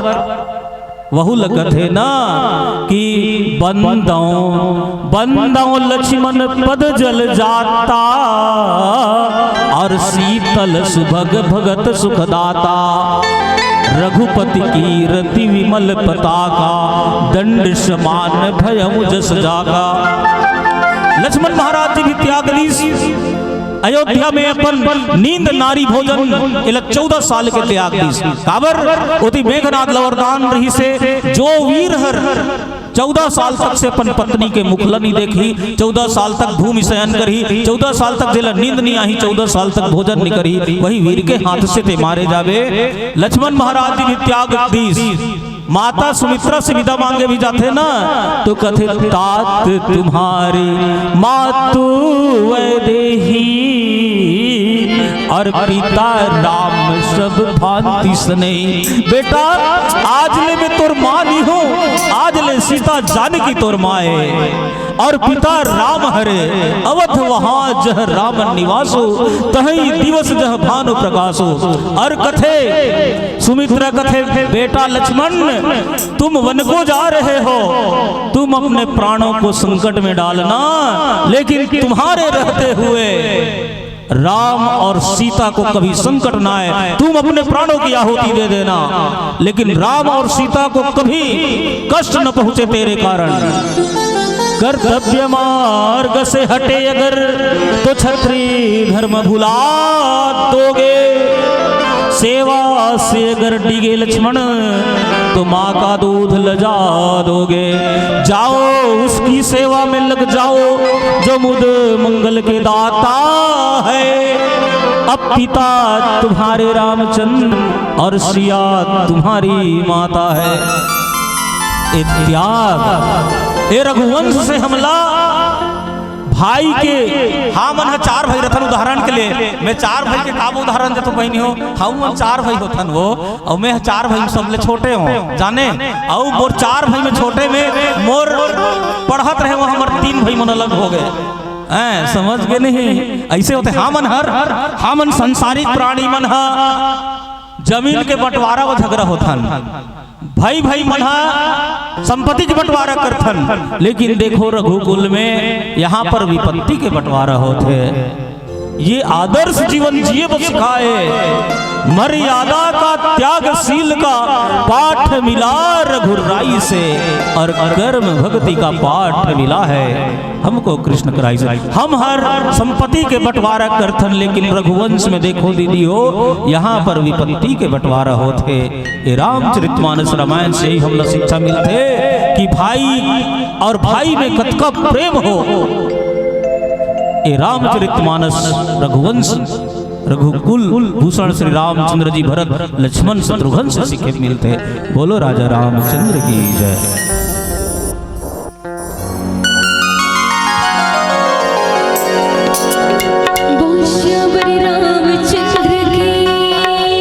वहू ल कथे ना कि बंदौ बंदौ लक्ष्मण पद जल जाता, और शीतल सुभग भगत सुखदाता। रघुपति कीरति विमल पताका, दंड समान भयउ जस जाका। लक्ष्मण महाराज जी भी त्याग दीस। अयोध्या में अपन नींद नारी भोजन एला चौदह साल के त्याग दीस। काबर? ओती मेघनाद ल वरदान रहिसे, जो वीर हर चौदह साल तक से अपन पत्नी के मुख ल नी देखही, चौदह साल तक भूमि शयन करही, चौदह साल तक जेला नींद नी आही, चौदह साल तक भोजन नी करही, वही वीर के हाथ से ते मारे जाबे। लक्ष्मण महाराज जी भी त्याग दीस। माता सुमित्रा से विदा मांगे भी जाथे ना, तो कथे, तात तुम्हारी मातु वैदेही, और पिता राम सब भांति सनेही। बेटा, आज ले मैं तोर माँ नी हूँ, आज ले सीता जानकी तोर माँ हे। और पिता राम हरे अवध वहाँ जह राम निवासो, तहई दिवस जह भानु प्रकाशो। और कथे, सुमित्रा कथे, बेटा लक्ष्मण, तुम वन को जा रहे हो, तुम अपने प्राणों को संकट में डालना, लेकिन तुम्हारे रहते हुए राम और सीता को कभी संकट ना आए, तुम अपने प्राणों की आहुति दे देना, लेकिन राम और सीता को कभी कष्ट न पहुंचे तेरे कारण। कर्तव्य मार्ग से हटे अगर तो क्षत्रिय धर्म भुला दोगे, सेवा से अगर डिगे लक्ष्मण तो माँ का दूध लजा दोगे। जाओ उसकी सेवा में लग जाओ, जो मुद मंगल के दाता है। अब पिता तुम्हारे रामचंद्र और सिया तुम्हारी माता है। ए त्याग, ए रघुवंश से हमला भाई के, हमन ह चार भाई रथन, उदाहरण के लिए मैं चार भाई के का उदाहरण देथों बहिनी हो, हमन चार भाई होथन वो, अउ मैं ह चार भाई में सबले छोटे हों, जाने, अउ मोर चार भाई में छोटे में मोर पढ़त रहे वो, हमर तीन भाई मन अलग हो गए। हैं, समझ गे नहीं? अइसे होथे हमन हर, हमन संसारिक प्राणी मन ह जमीन के बंटवारा व झगड़ा होथन, भाई भाई मन ह संपत्ति के बंटवारा करथन, लेकिन देखो रघुकुल में यहाँ पर विपत्ति के बंटवारा होथे। ये आदर्श जीवन जिए बर सिखाए, मर्यादा का, त्यागशील का पाठ मिला रघुराई से, और कर्म भक्ति का पाठ मिला है हमको कृष्ण कराई से। हम हर संपत्ति के बंटवारा करथन, लेकिन रघुवंश में देखो दीदी हो, यहाँ पर विपत्ति के बंटवारा होथे। ए रामचरितमानस रामायण से ही हमला शिक्षा मिलथे कि भाई और भाई में कतका प्रेम हो। ए रामचरितमानस रघुवंश, रघुकुल भूषण श्री रामचंद्र जी भरत लक्ष्मण शत्रुघ्न से सीखे मिलथे। बोलो राजा रामचंद्र की जय। बोल श्याम रामचंद्र की जय।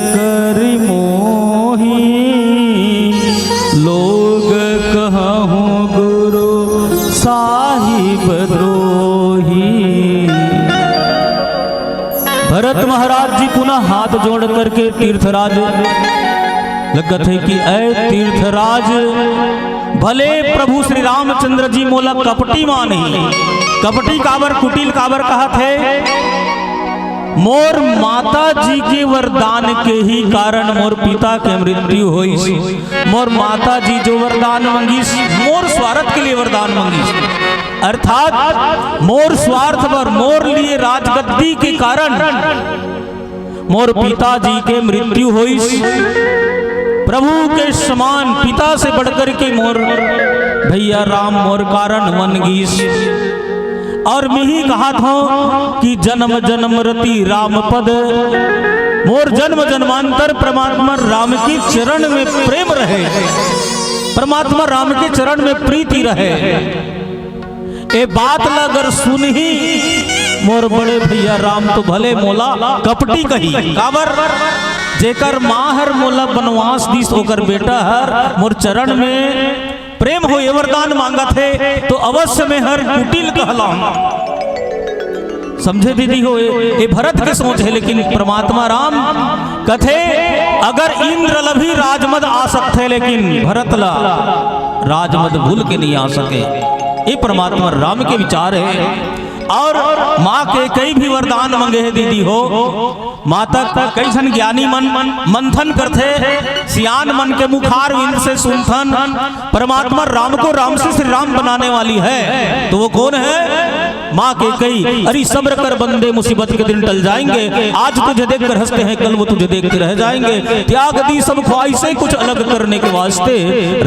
करि मोहि लोग कहहु गुरु साहिब द्रोही। भरत महाराज जी पुनः हाथ जोड़ करके तीर्थराज ल कथे कि ऐ तीर्थराज, भले प्रभु श्री रामचंद्र जी मोला कपटी मानही, कपटी काबर, कुटिल काबर कहत हे? मोर माता जी के वरदान के ही कारण मोर पिता के मृत्यु होइस। मोर माता जी जो वरदान मंगिस, मोर स्वार्थ के लिए वरदान मंगिस, अर्थात मोर स्वार्थ बर, मोर लिए राजगद्दी के कारण मोर पिताजी के मृत्यु होइस। प्रभु के समान, पिता से बढ़कर के मोर भैया राम मोर कारण बन गीस। और मिही कहत हूँ कि जन्म जन्म रति राम पद, मोर जन्म जन्मांतर परमात्मा राम के चरण में प्रेम रहे, परमात्मा राम के चरण में प्रीति रहे। ए बात ला अगर सुनही मोर बड़े भैया राम, तो भले मोला कपटी कही। काबर? जेकर माँ हर मोला बनवास दिस, ओकर बेटा हर मोर चरण में प्रेम हो, ए वरदान मांगत हे, तो अवश्य मैं हर कुटिल कहलाऊं। समझे दीदी हो, ए, ए भरत के सोच हे, लेकिन परमात्मा राम कथे, अगर इंद्र ल भी राजमद आ सकथे, लेकिन भरत ला राजमद भूल के नहीं आ सके। ए परमात्मा राम के विचार हे। और माँ कैकई भी वरदान मंगे हे दीदी हो, माता कई झन ज्ञानी मन मंथन करथे, सियान मन के मुखार विंद से सुनथन, परमात्मा राम को राम से श्री राम बनाने वाली है। तो वो कौन है? माँ कैकई। अरे सब्र कर बंदे, मुसीबत के दिन टल जाएंगे। आज तुझे देखकर हंसते हैं, कल वो तुझे देखते रह जाएंगे। त्याग दी सब ख्वाहिशें कुछ अलग करने के वास्ते,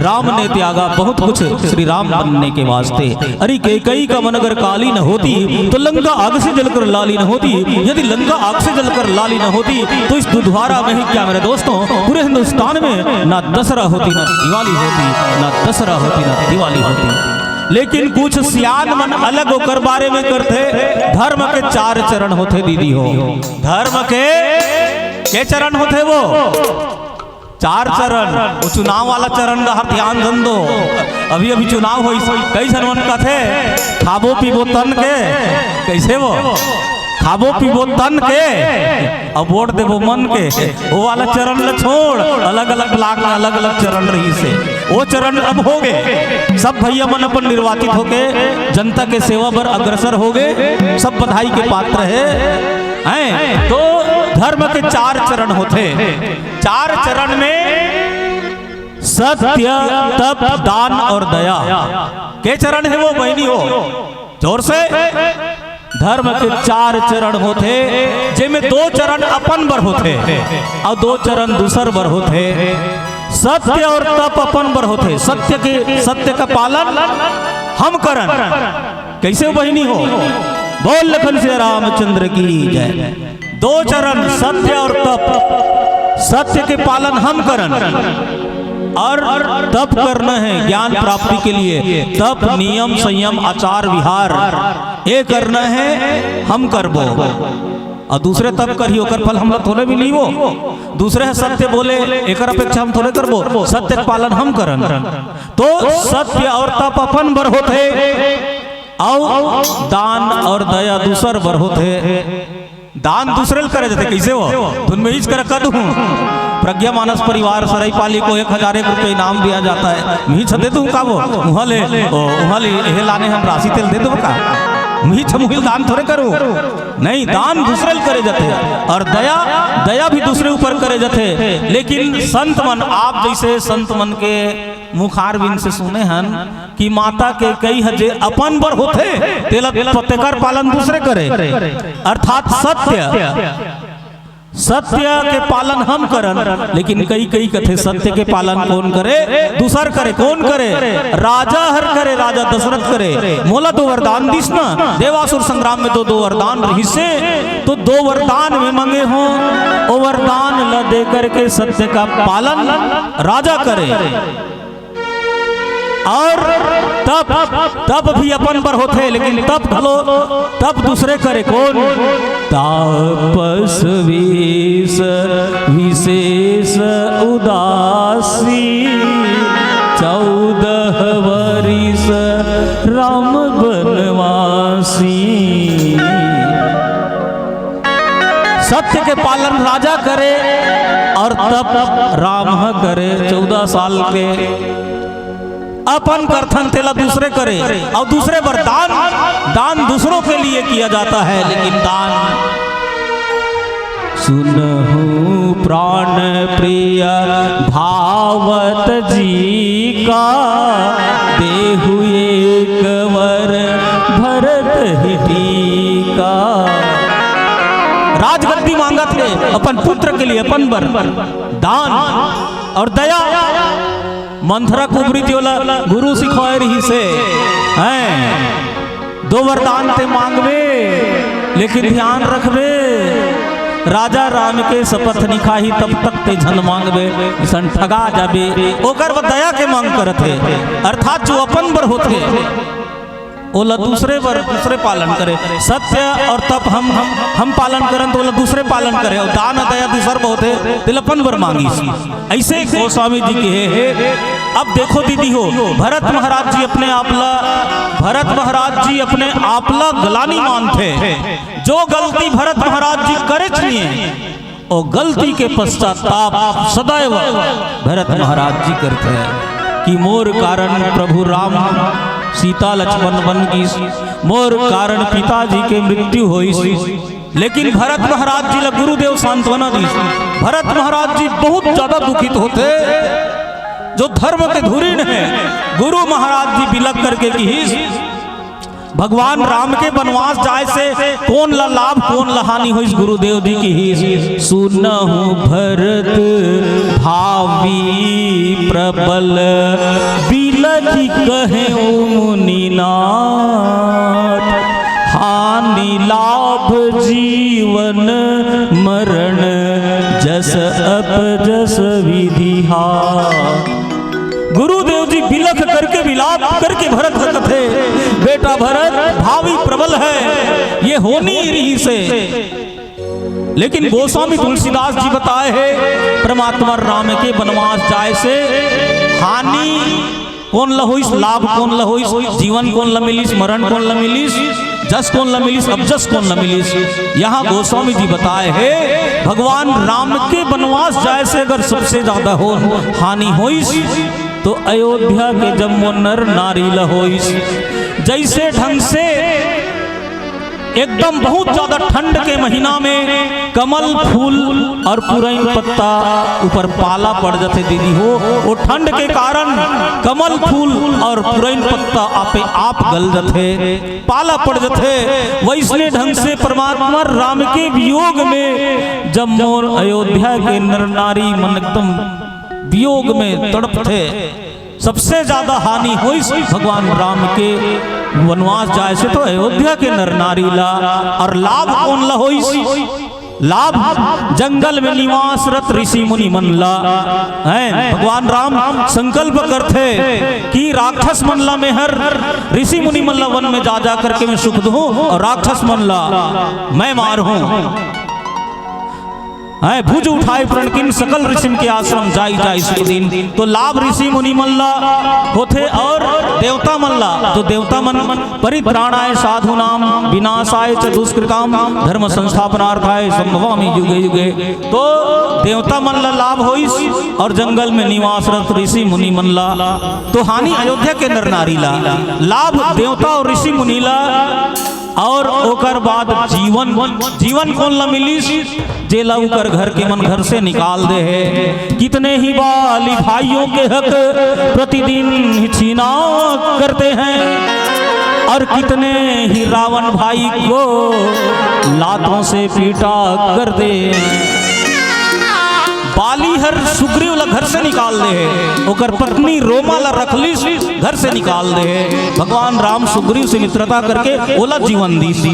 राम ने त्यागा बहुत कुछ श्री राम बनने के वास्ते। अरे कैकई का मन अगर काली न होती, तो लंका आग से जलकर लाली न होती। यदि लंका आग से जलकर लाली न होती, तो इस दुधवारा में ही क्या मेरे दोस्तों, पूरे हिंदुस्तान में ना दसरा होती, ना दिवाली होती, ना दसरा होती, ना दिवाली होती। लेकिन कुछ सियान मन अलग ओकर बारे में करथे। धर्म के चार चरण होथे दीदी हो। धर्म के के चरण होथे वो? चार चरण। वो चुनाव वाला चरण ला हर ध्यान धन दो। अभी अभी चुनाव होइस, कई झन मन कथे, खाबो पीबो तन के, कैसे वो? खाबो पीबो तन के, अब वोट देबो मन के। वो वाला चरण ला छोड़, अलग-अलग ब्लॉक में अलग-अलग चरण रहिस हे। वो चरण अब हो गे, सब भैया मन अपन निर्वाचित होके जनता के सेवा बर अग्रसर हो गे, सब बधाई के पात्र हे। हैं? तो धर्म के चार चरण होथे। चार चरण में सत्य, तप, दान और दया। के चरण हे वो बहिनी हो? जोर से। धर्म के चार चरण होथे, जेमे दो चरण अपन बर होथे और दो चरण दूसर बर होथे। सत्य और तप अपन बर होथे। सत्य के, सत्य का पालन हम करन। कैसे बहिनी हो? बोल लखन सिया रामचंद्र की जय। दो चरण, सत्य और तप। सत्य के पालन हम करन और तप करना है ज्ञान प्राप्ति के लिए। तप, नियम, संयम, आचार, विहार, ये करना है, हम करबो। और दूसरे तप करही, ओकर फल हमला थोड़े मिली वो। दूसरे ह सत्य बोले, एकर अपेक्षा हम थोड़े करबो। सत्य के पालन हम करन। तो सत्य और तप अपन बर होथे, अउ दान और दया दूसर बर होथे। दान दूसरे ल करे जाथे, कैसे वो? धुन में हीच कर कह दूं, प्रज्ञा मानस परिवार सराईपाली को एक हजार एक रुपये इनाम दिया जाता है। मीच दे दूं का वो? उहाँ ले, ओ, उहाँ ले, एहे लाने हम राशि तेल दे दूं का? मीच मुहिल दान थोड़े करूं। नहीं, दान दूसरे ल करे जाथे और दया, दया भी दूसरे ऊपर करे जाथे। लेकिन संत मन, आप जैसे संत मन के मुखारविंद से सुने हन कि माता कैकई ह जे अपन बर होथे, तेला, तेकर पालन दूसरे करे, अर्थात सत्य, सत्य के पालन हम करन। लेकिन कैकई कथे, सत्य के पालन कौन करे? दूसर करे। कौन करे? राजा हर करे, राजा दशरथ करे। मोला तो वरदान दिस ना, देवासुर संग्राम में दो दो वरदान रहिसे, तो दो वरदान में मंगे हों, ओ वरदान ल दे करके सत्य का पालन राजा करे। और तप, तप भी अपन बर होथे, लेकिन तप घलो, तप दूसरे करे। कोन? तापस वेश विशेष उदासी, चौदह वरिस राम बनवासी। सत्य के पालन राजा करे और तप राम ह करे। चौदह साल के अपन करथन, तेला दूसरे करे, और दूसरे बर दान, दान दूसरों के लिए किया जाता है, लेकिन दान। सुनहु प्राण प्रिय भावत जी का, देहु एक वर भरत ही टीका। राजगद्दी मांगत हे अपन पुत्र के लिए, अपन बर दान और दया। मंथरा कुबरी जी ओला गुरु सिखोए रहिस हे, हैं? दो वरदान ते मांगबे, लेकिन ध्यान रखबे, राजा राम के शपथ नइ खाही तब तक ते झन मांगबे, अइसन ठगा जाबे। ओकर बर दया के मांग करत हे, अर्थात जो अपन बर होथे, ओला दूसरे बर, दूसरे पालन करे। सत्य और तप हम, हम, हम पालन करन, तो ओला दूसरे पालन करे। और दान दया दूसर बर होथे, तेला अपन बर मांगिस। अइसे गोस्वामी जी कहे हे। अब देखो दीदी हो, भरत महाराज जी अपने आप ला, भरत महाराज जी अपने आप ला ग्लानि मानथे। जो गलती भरत महाराज जी करेच नइ हे, ओ गलती के पश्चाताप सदैव भरत महाराज जी करथे कि मोर कारण प्रभु राम सीता लक्ष्मण बन गिस, मोर कारण पिताजी के मृत्यु होइस। लेकिन भरत महाराज जी ला गुरुदेव सांत्वना दिस। भरत महाराज जी बहुत ज्यादा दुखित होथे, जो धर्म के धुरीन हे। गुरु महाराज जी बिलख करके किहिस, भगवान राम के बनवास जाय से कोन ला लाभ, कोन ला हानि होइस? गुरुदेव जी किहिस, सुनहु भरत भावी प्रबल, बिलखि कहेउ मुनिनाथ। हानि लाभ जीवन मरण, जस अपजस विधि हाथ। गुरुदेव जी बिलख करके, विलाप करके भरत ला कथे, बेटा भरत, भावी प्रबल हे, ये होनी रहिस हे। लेकिन गोस्वामी तुलसीदास जी बताए हे, परमात्मा राम के बनवास जाय से हानि कोन ला होइस, लाभ कोन ला होइस, जीवन कोन ला मिलिस, मरण कोन ला मिलिस, जस कोन ला मिलिस, अपजस कोन ला मिलिस। यहाँ गोस्वामी जी बताए हे, भगवान राम के बनवास जाय से अगर सबसे ज्यादा हो, हानि होइस, तो अयोध्या के जम्मो नर नारी ला होइस। जइसे ढंग से एकदम बहुत ज्यादा ठंड के महीना में कमल फूल और पुरैन पत्ता ऊपर पाला पड़ जथे दीदी हो, वो ठंड के कारण कमल फूल और पुरैन पत्ता आपे आप गल जथे, पाला पड़ जथे। वइसने ढंग से परमात्मा राम के वियोग में जम्मो अयोध्या के नर नारी मन एकदम वियोग में तड़पथे। सबसे ज्यादा हानि होइस भगवान राम के बनवास जाय से तो अयोध्या के नर नारी ला। और लाभ कोन ला होइस? लाभ जंगल में निवासरत ऋषि मुनि मन ला। हैं, भगवान राम संकल्प करथे कि राक्षस मन ला मैं हर, ऋषि मुनि मन ला वन में जा जा करके मैं सुख दूं और राक्षस मन ला मैं मारहूं। हैं, भुज उठाए प्रण कीन सकल ऋषिन के आश्रम जाई जाई सुख दीन। तो लाभ ऋषि मुनि मन ला होथे और देवता मन ला, तो देवता मन, परित्राणाय साधूनाम विनाशाय च दुष्कृताम धर्म संस्थापनार्थाय संभवामि युगे युगे। तो देवता मन ला लाभ होइस और जंगल में निवासरत ऋषि मुनि मन ला। तो हानि अयोध्या के नर नारी ला, लाभ देवता और ऋषि मुनि ला। और ओकर बाद जीवन, जीवन कोन ला मिलिस? जेला उकर घर के मन घर से निकाल दे हे। कितने ही बाली भाइयों के हक प्रतिदिन ही छीना करते हैं और कितने ही रावण भाई को लातों से पीटा कर दे। बाली हर सुग्रीव ला घर से निकाल दे हे, ओकर पत्नी रोमा ला रख लिस, घर से निकाल दे हे। भगवान राम सुग्रीव से मित्रता करके ओला जीवन दीस।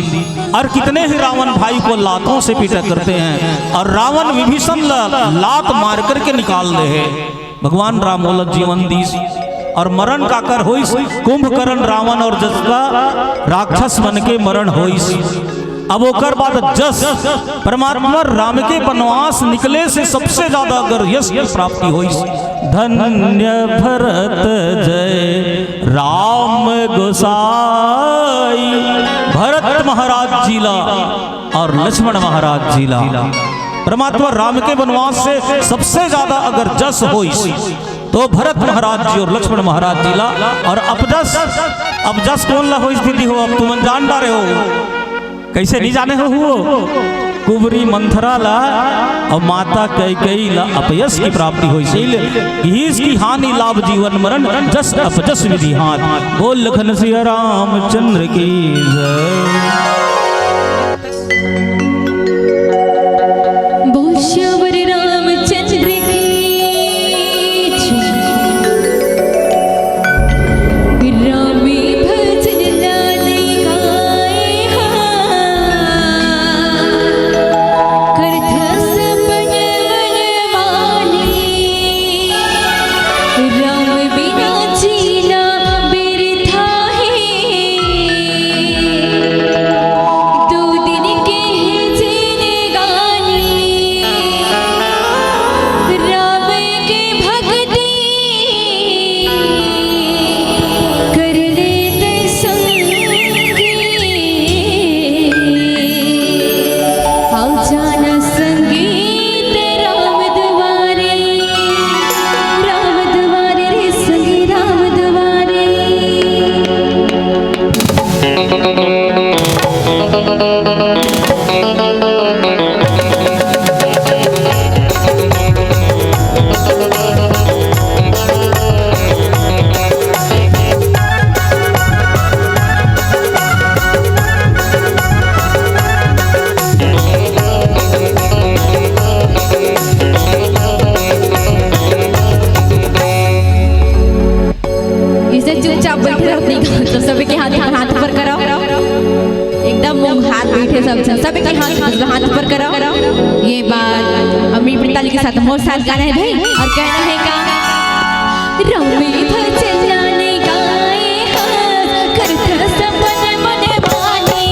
और कितने ही रावण भाई को लातों से पीटा करते हैं और रावण विभीषण ला लात मार करके निकाल दे हे। भगवान राम ओला जीवन दीस। और मरण काकर होइस? कुंभकर्ण, रावण और जसला राक्षस मन के मरण होइस। अब ओकर बाद जस, परमात्मा राम के वनवास निकले से सबसे ज्यादा अगर यश की प्राप्ति होइस, धन्य भरत जय राम गोसाई। भरत महाराज जी ला और लक्ष्मण महाराज जी ला परमात्मा राम के वनवास से सबसे ज्यादा अगर जस होइस, तो भरत महाराज जी और लक्ष्मण महाराज जी ला। और अपजस, अपजस कोन ला होइस दीदी हो? अब तुमन जान डारे हो, कैसे नहीं जाने हो? हुओ कुबरी मंथरा ला और माता कैकेयी ला अपयस की प्राप्ति होइस। इल गीस की हानि लाभ जीवन मरण, जस अपजस विधि हाथ। बोल लखन सिया रामचंद्र की जय। बोल श्यावर रामचंद्र की जय। रामे भजन लाल गाए हा। करत सपन मन माने। राम बिना जीना बिरथा हे। दो दिन के जिनगानी। राम के भक्ति कर लेत संगी। आओ जाना संगीत राम दुआरे, राम दुआरे रे संगी राम दुआरे। इसे चुपचाप बैठे रहो, अपने हाथ, तो सभी के हाथ, हाथ ऊपर कराओ, एकदम मुंह हाथ बैठे सब, सभी के हाथ, हाथ ऊपर कराओ। ये बात अम्मी पिताली के साथ मोर साथ गाना है भाई, और कहना है का? राम भजन गाए हाथ, करत सपन मन माने।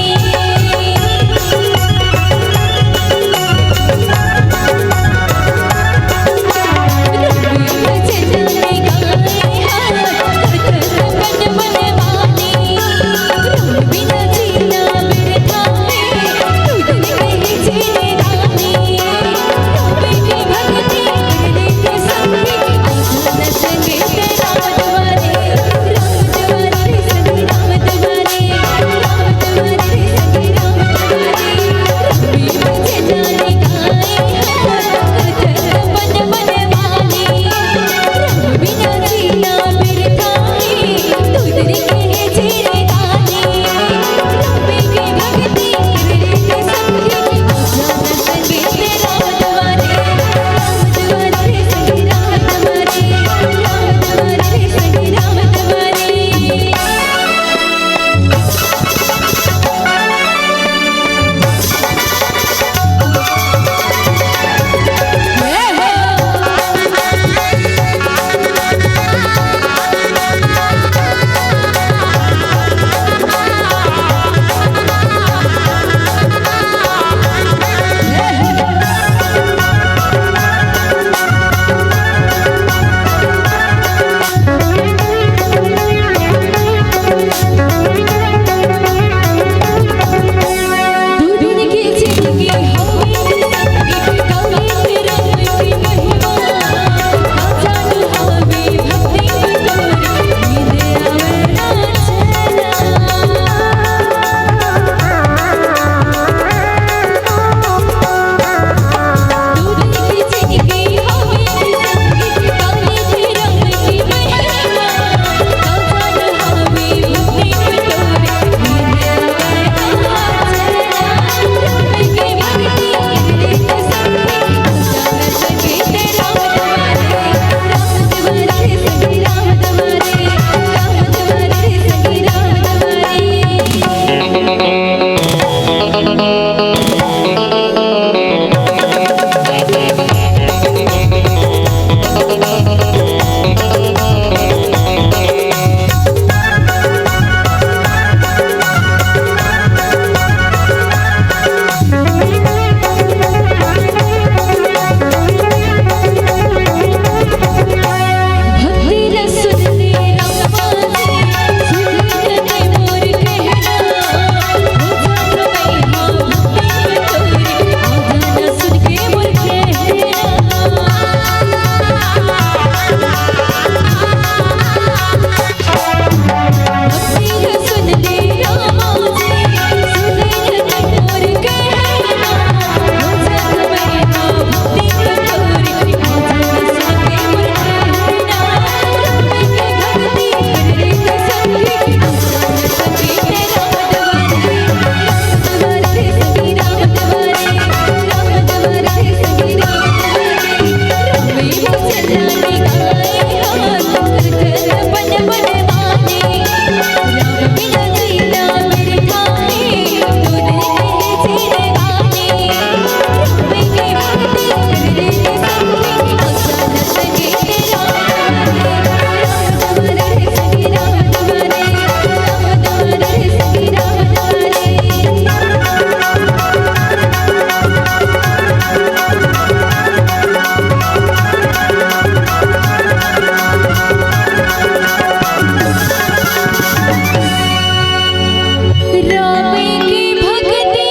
राम की भक्ति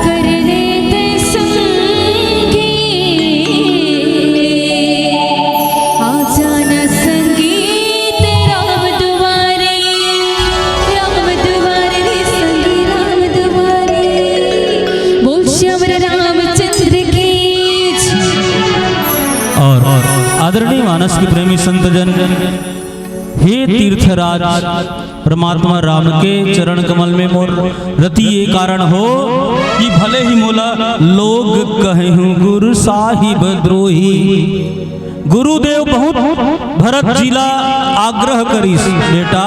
करने ते संगी, आ जाना संगी ते राम दुआरे, राम दुआरे रे संगी राम दुआरे। बोल श्यावर रामचंद्र की जय। और आदरणीय मानस के प्रेमी संतजन, हे तीर्थराज, परमात्मा राम के चरण कमल में मोर रति ये कारण हो कि भले ही मोला लोग कहूँ गुरु साहिब द्रोही। गुरुदेव बहुत भरत जी ला आग्रह करिस, "बेटा,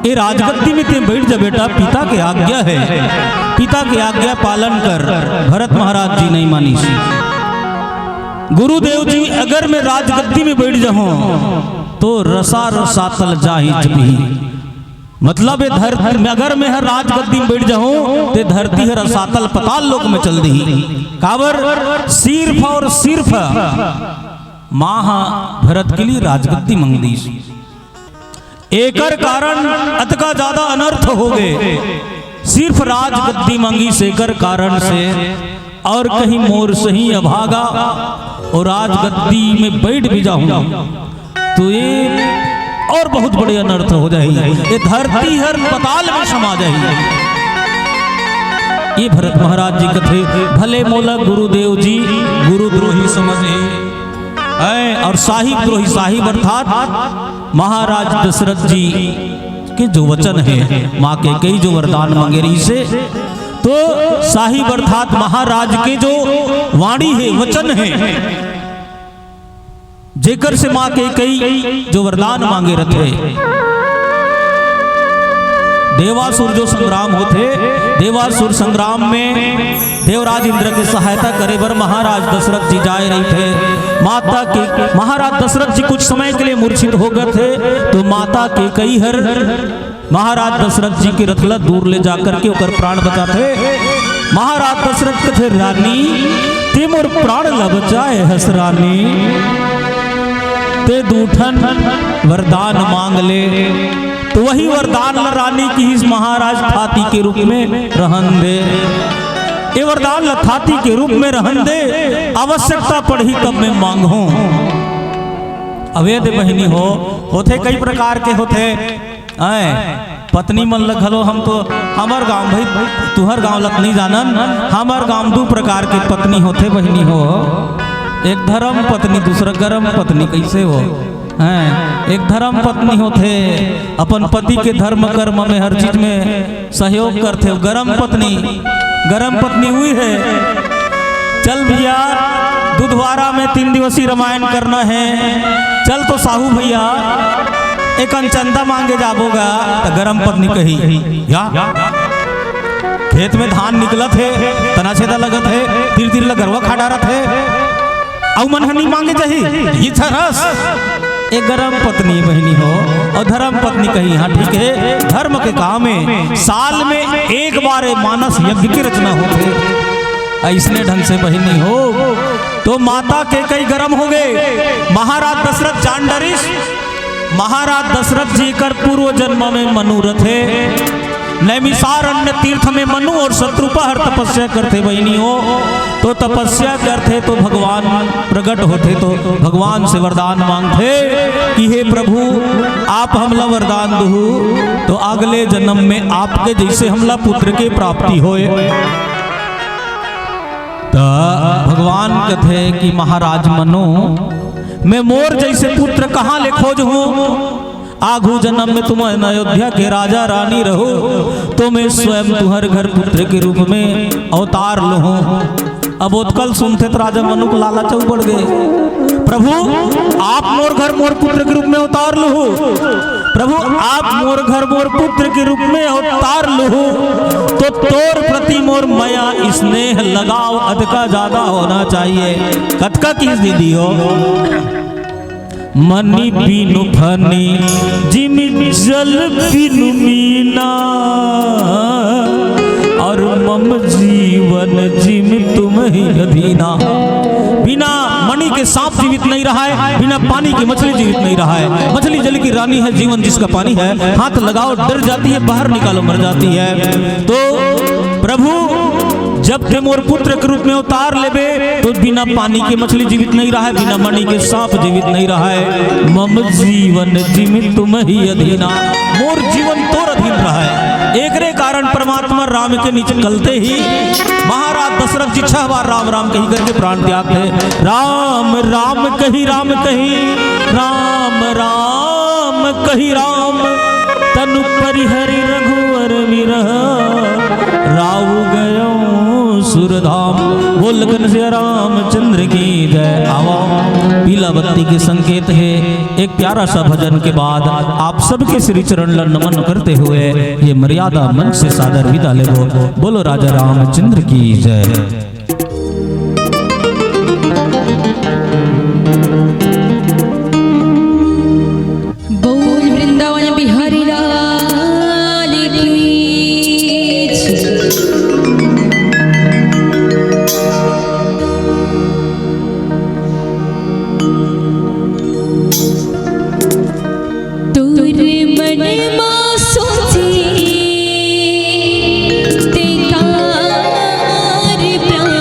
ये राजगद्दी में ते बैठ जा बेटा, पिता के आज्ञा है, पिता के आज्ञा पालन कर।" भरत महाराज जी नहीं मानिस। गुरुदेव जी, अगर मैं राजगद्दी में बैठ जाऊं तो रसा रसातल जाहि जबही। मतलब ये धरती में अगर मैं हर राजगद्दी में बैठ जाऊं तो धरती हर रसातल पताल लोक में चल दी। काबर? सिर्फ और सिर्फ माँ हा भरत के लिए राजगद्दी मंग दी। एकर कारण अतका ज्यादा अनर्थ हो गए। सिर्फ राजगद्दी मंगी से एकर कारण से, और कहीं मोर सही अभागा और राजगद्दी में बैठ भी जाऊं तो ये और बहुत बड़े अनर्थ हो जाही। ये धरती हर पताल में समा जाही। ये भरत महाराज जी कथे, "भले मोला गुरुदेव जी गुरु द्रोही समझे।" हैं, और साहिब द्रोही, साहिब अर्थात महाराज दशरथ जी के जो वचन है, माँ कैकई जो वरदान मांगे रहिसे, तो साहिब अर्थात महाराज के जो वाणी है, वचन है, जेकर से माँ कैकई जो वरदान मांगे रथे। देवासुर जो संग्राम होथे, देवासुर संग्राम में देवराज इंद्र के सहायता करे बर महाराज दशरथ जी जाए रहिथे। माता के, महाराज दशरथ जी कुछ समय के लिए मूर्छित हो गए थे, तो माता कैकई हर महाराज दशरथ जी के रथ ला दूर ले जाकर के ओकर प्राण बचाथे। महाराज दशरथ कथे, "रानी, ते मोर प्राण ला बचाए हस रानी, ते दू ठन वरदान मांग ले।" तो वही वरदान ला रानी किहिस, "महाराज, थाती के रूप में रहन दे, ये वरदान ला थाती के रूप में रहन दे, आवश्यकता पड़ही तब मैं मांगहूं।" अवैध बहिनी हो, होथे कई प्रकार के होथे। आय, पत्नी मन ल घलो हम तो, हमर गांव भाई, तुहर गांव ल त नइ जानन, हमर गांव दू प्रकार के पत्नी होथे बहिनी हो। एक धर्म पत्नी, दूसरा गरम पत्नी। कइसे हो? हैं, एक धर्म पत्नी होथे, अपन पति के धर्म कर्म में हर चीज में सहयोग करथे। गरम पत्नी, गरम पत्नी उही हे, "चल भैया, दुधवारा में तीन दिवसीय रामायण करना हे, चल तो साहू भैया, एकन चंदा मांगे जाबो गा।" त गरम पत्नी कही, "या, खेत में धान निकलत हे, तना छेदा लगत हे, तीर तीर ल गरवा खा डारत हे, अउ मन ह नइ मांगे जाही, ये छरस।" ए गरम पत्नी बहिनी हो, अउ धर्म पत्नी कही, "हाँ ठीक हे, धर्म के काम हे, साल में एक बार ए मानस यज्ञ के रचना होथे।" अइसने ढंग से बहिनी हो, तो माता कैकई गरम हो गे, महाराज दशरथ जान डरिस। महाराज दशरथ जी कर पूर्व जन्म में मनु रथे। नैमिषारण्य तीर्थ में मनु अउ शतरूपा हर तपस्या करथे बहिनी हो। तो तपस्या करथे तो भगवान प्रकट होथे, तो भगवान से वरदान मांगथे कि "हे प्रभु, आप हमला वरदान दुहू, तो अगले जन्म में आपके जइसे हमला पुत्र के प्राप्ति होय।" त भगवान कथे कि "महाराज मनु, मैं मोर जइसे पुत्र कहाँ ले खोजहूँ? आघू जन्म में तुमन अयोध्या के राजा रानी रहो, तो मैं स्वयं तुहर घर पुत्र के रूप में अवतार लूँ।" अब ओतका ल सुनथे त राजा मनु के लालच अउ बढ़ गे। "प्रभु, आप मोर घर मोर पुत्र के रूप में अवतार लुहू, प्रभु, आप मोर घर मोर पुत्र के रूप में अवतार लुहू, तो तोर प्रति मोर मया, स्नेह, लगाव अतका ज्यादा होना चाहिए।" कतका किहिस दीदी हो? "मणि बिनु फणि जिमि जल बिनु मीना, अउ मम जीवन जिमि तुम्हहि अधीना।" बिना मणि के सांप जीवित नहीं रहा है, बिना पानी की मछली जीवित नहीं रहा है। मछली जल की रानी है, जीवन जिसका पानी है। हाथ लगाओ, डर जाती है, बाहर निकालो, मर जाती है। तो प्रभु, जब तैं मोर पुत्र के रूप में अवतार लेबे, तो बिना पानी के मछली जीवित नहीं रहा है, बिना मणि के सांप जीवित नहीं रहा है। "मम जीवन जिमि तुम्हहि अधीना", मोर जीवन तोर अधीन रहा है। एकरे कारण परमात्मा राम के निकलते ही महाराज दशरथ जी छह बार राम राम कहि करके प्राण त्याग थे। "राम राम कहि राम कहि, राम राम कहि राम, तनु परिहरि रघुवर विरह, राउ गयो सुरधाम।" बोल लखन सिया रामचंद्र की जय। आवा, पीला बत्ती के संकेत है। एक प्यारा सा भजन के बाद आप सबके श्री चरण ल नमन करते हुए ये मर्यादा मंच से सादर विदा लेबो। बोलो राजा रामचंद्र की जय। बोल वृंदावन बिहारी लाल की जय। तोर मन मा सोचे ते कार प्यार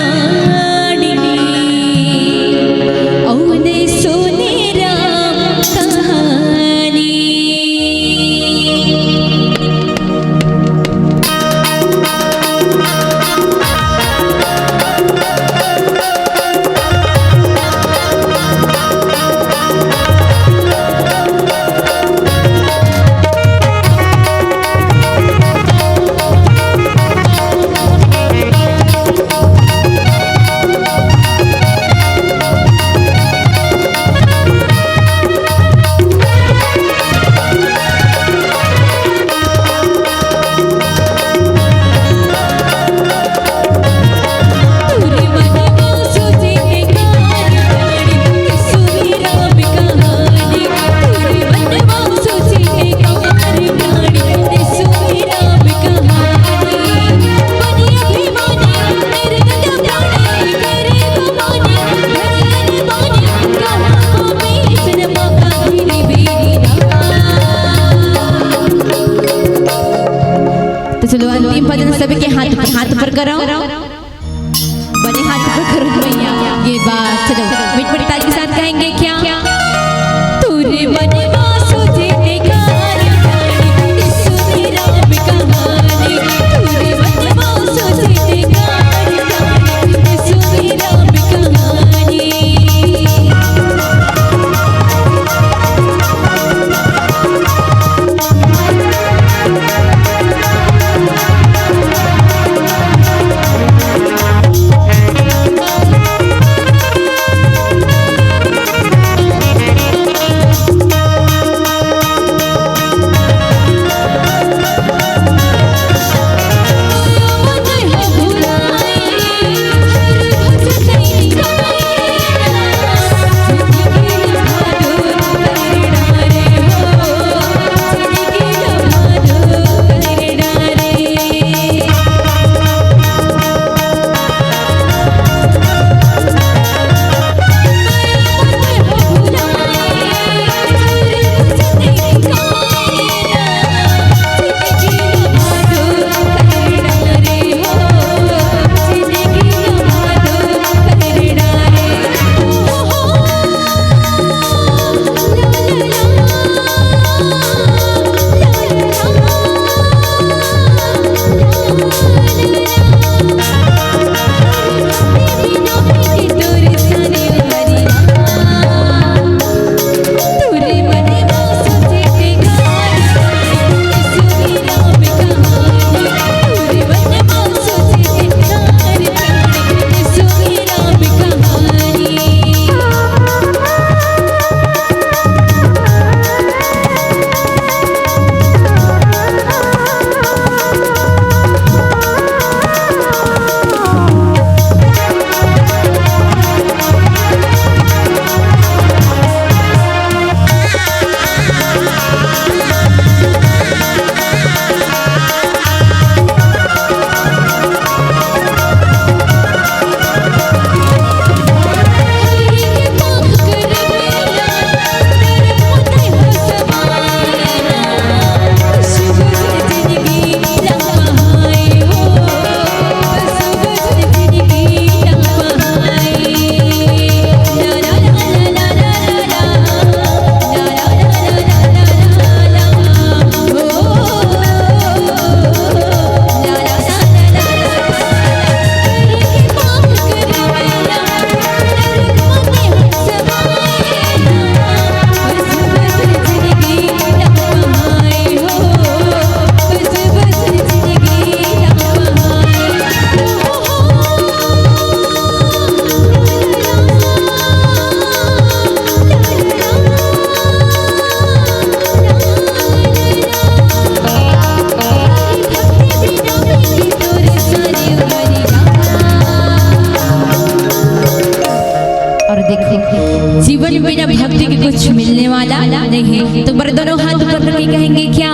जीवन बिना भक्ति के कुछ मिलने वाला नहीं है। तो बर दोनों हाथ ऊपर करके कहेंगे क्या?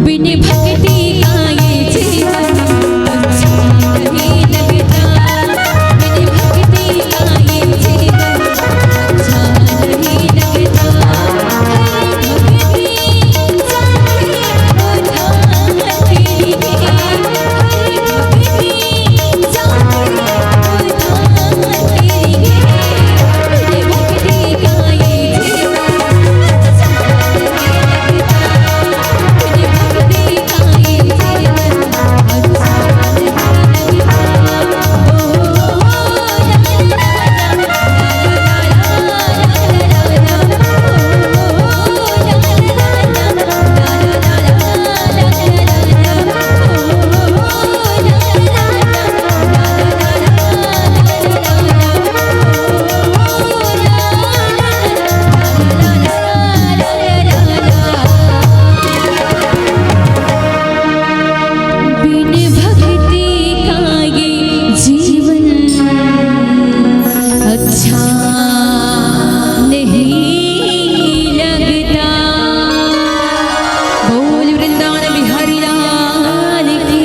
बिन भक्ति का ये जीवन अच्छा नहीं लगता। बिन भक्ति का ये जीवन अच्छा नहीं लगता। हर भक्ति बिन भक्ति का ये जीवन अच्छा नहीं लगता। बोल वृंदावन बिहारी लाल की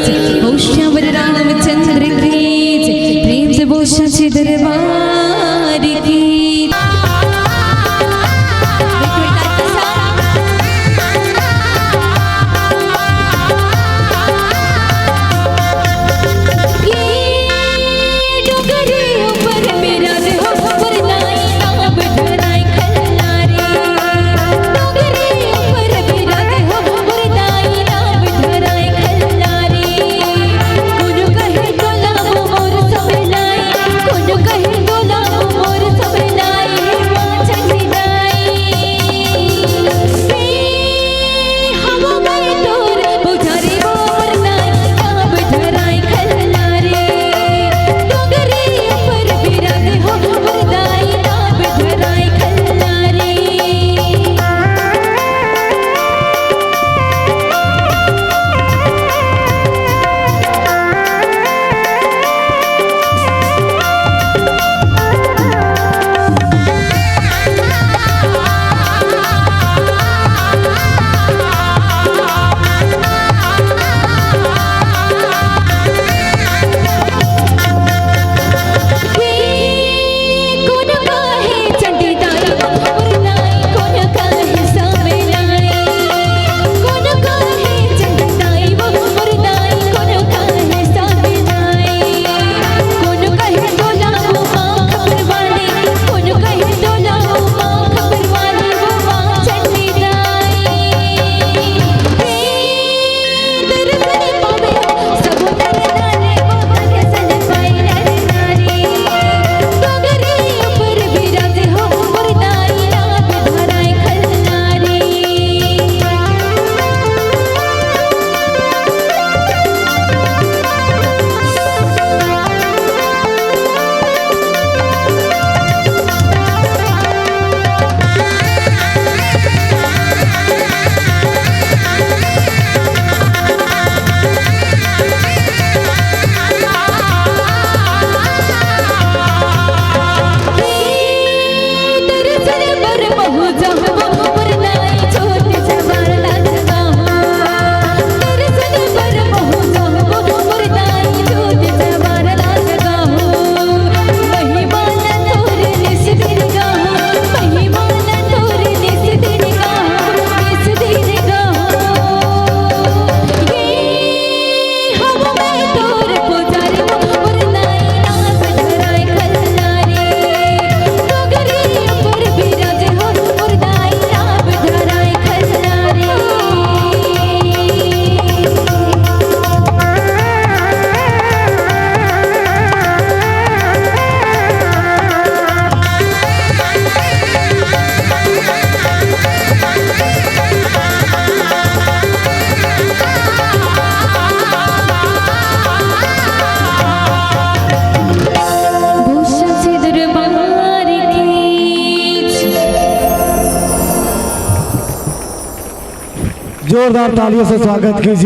जय, बोल श्याम रामचंद्र की जय। प्रेम से बोल सच्चे दरबार की। जोरदार तालियों से स्वागत कीजिए।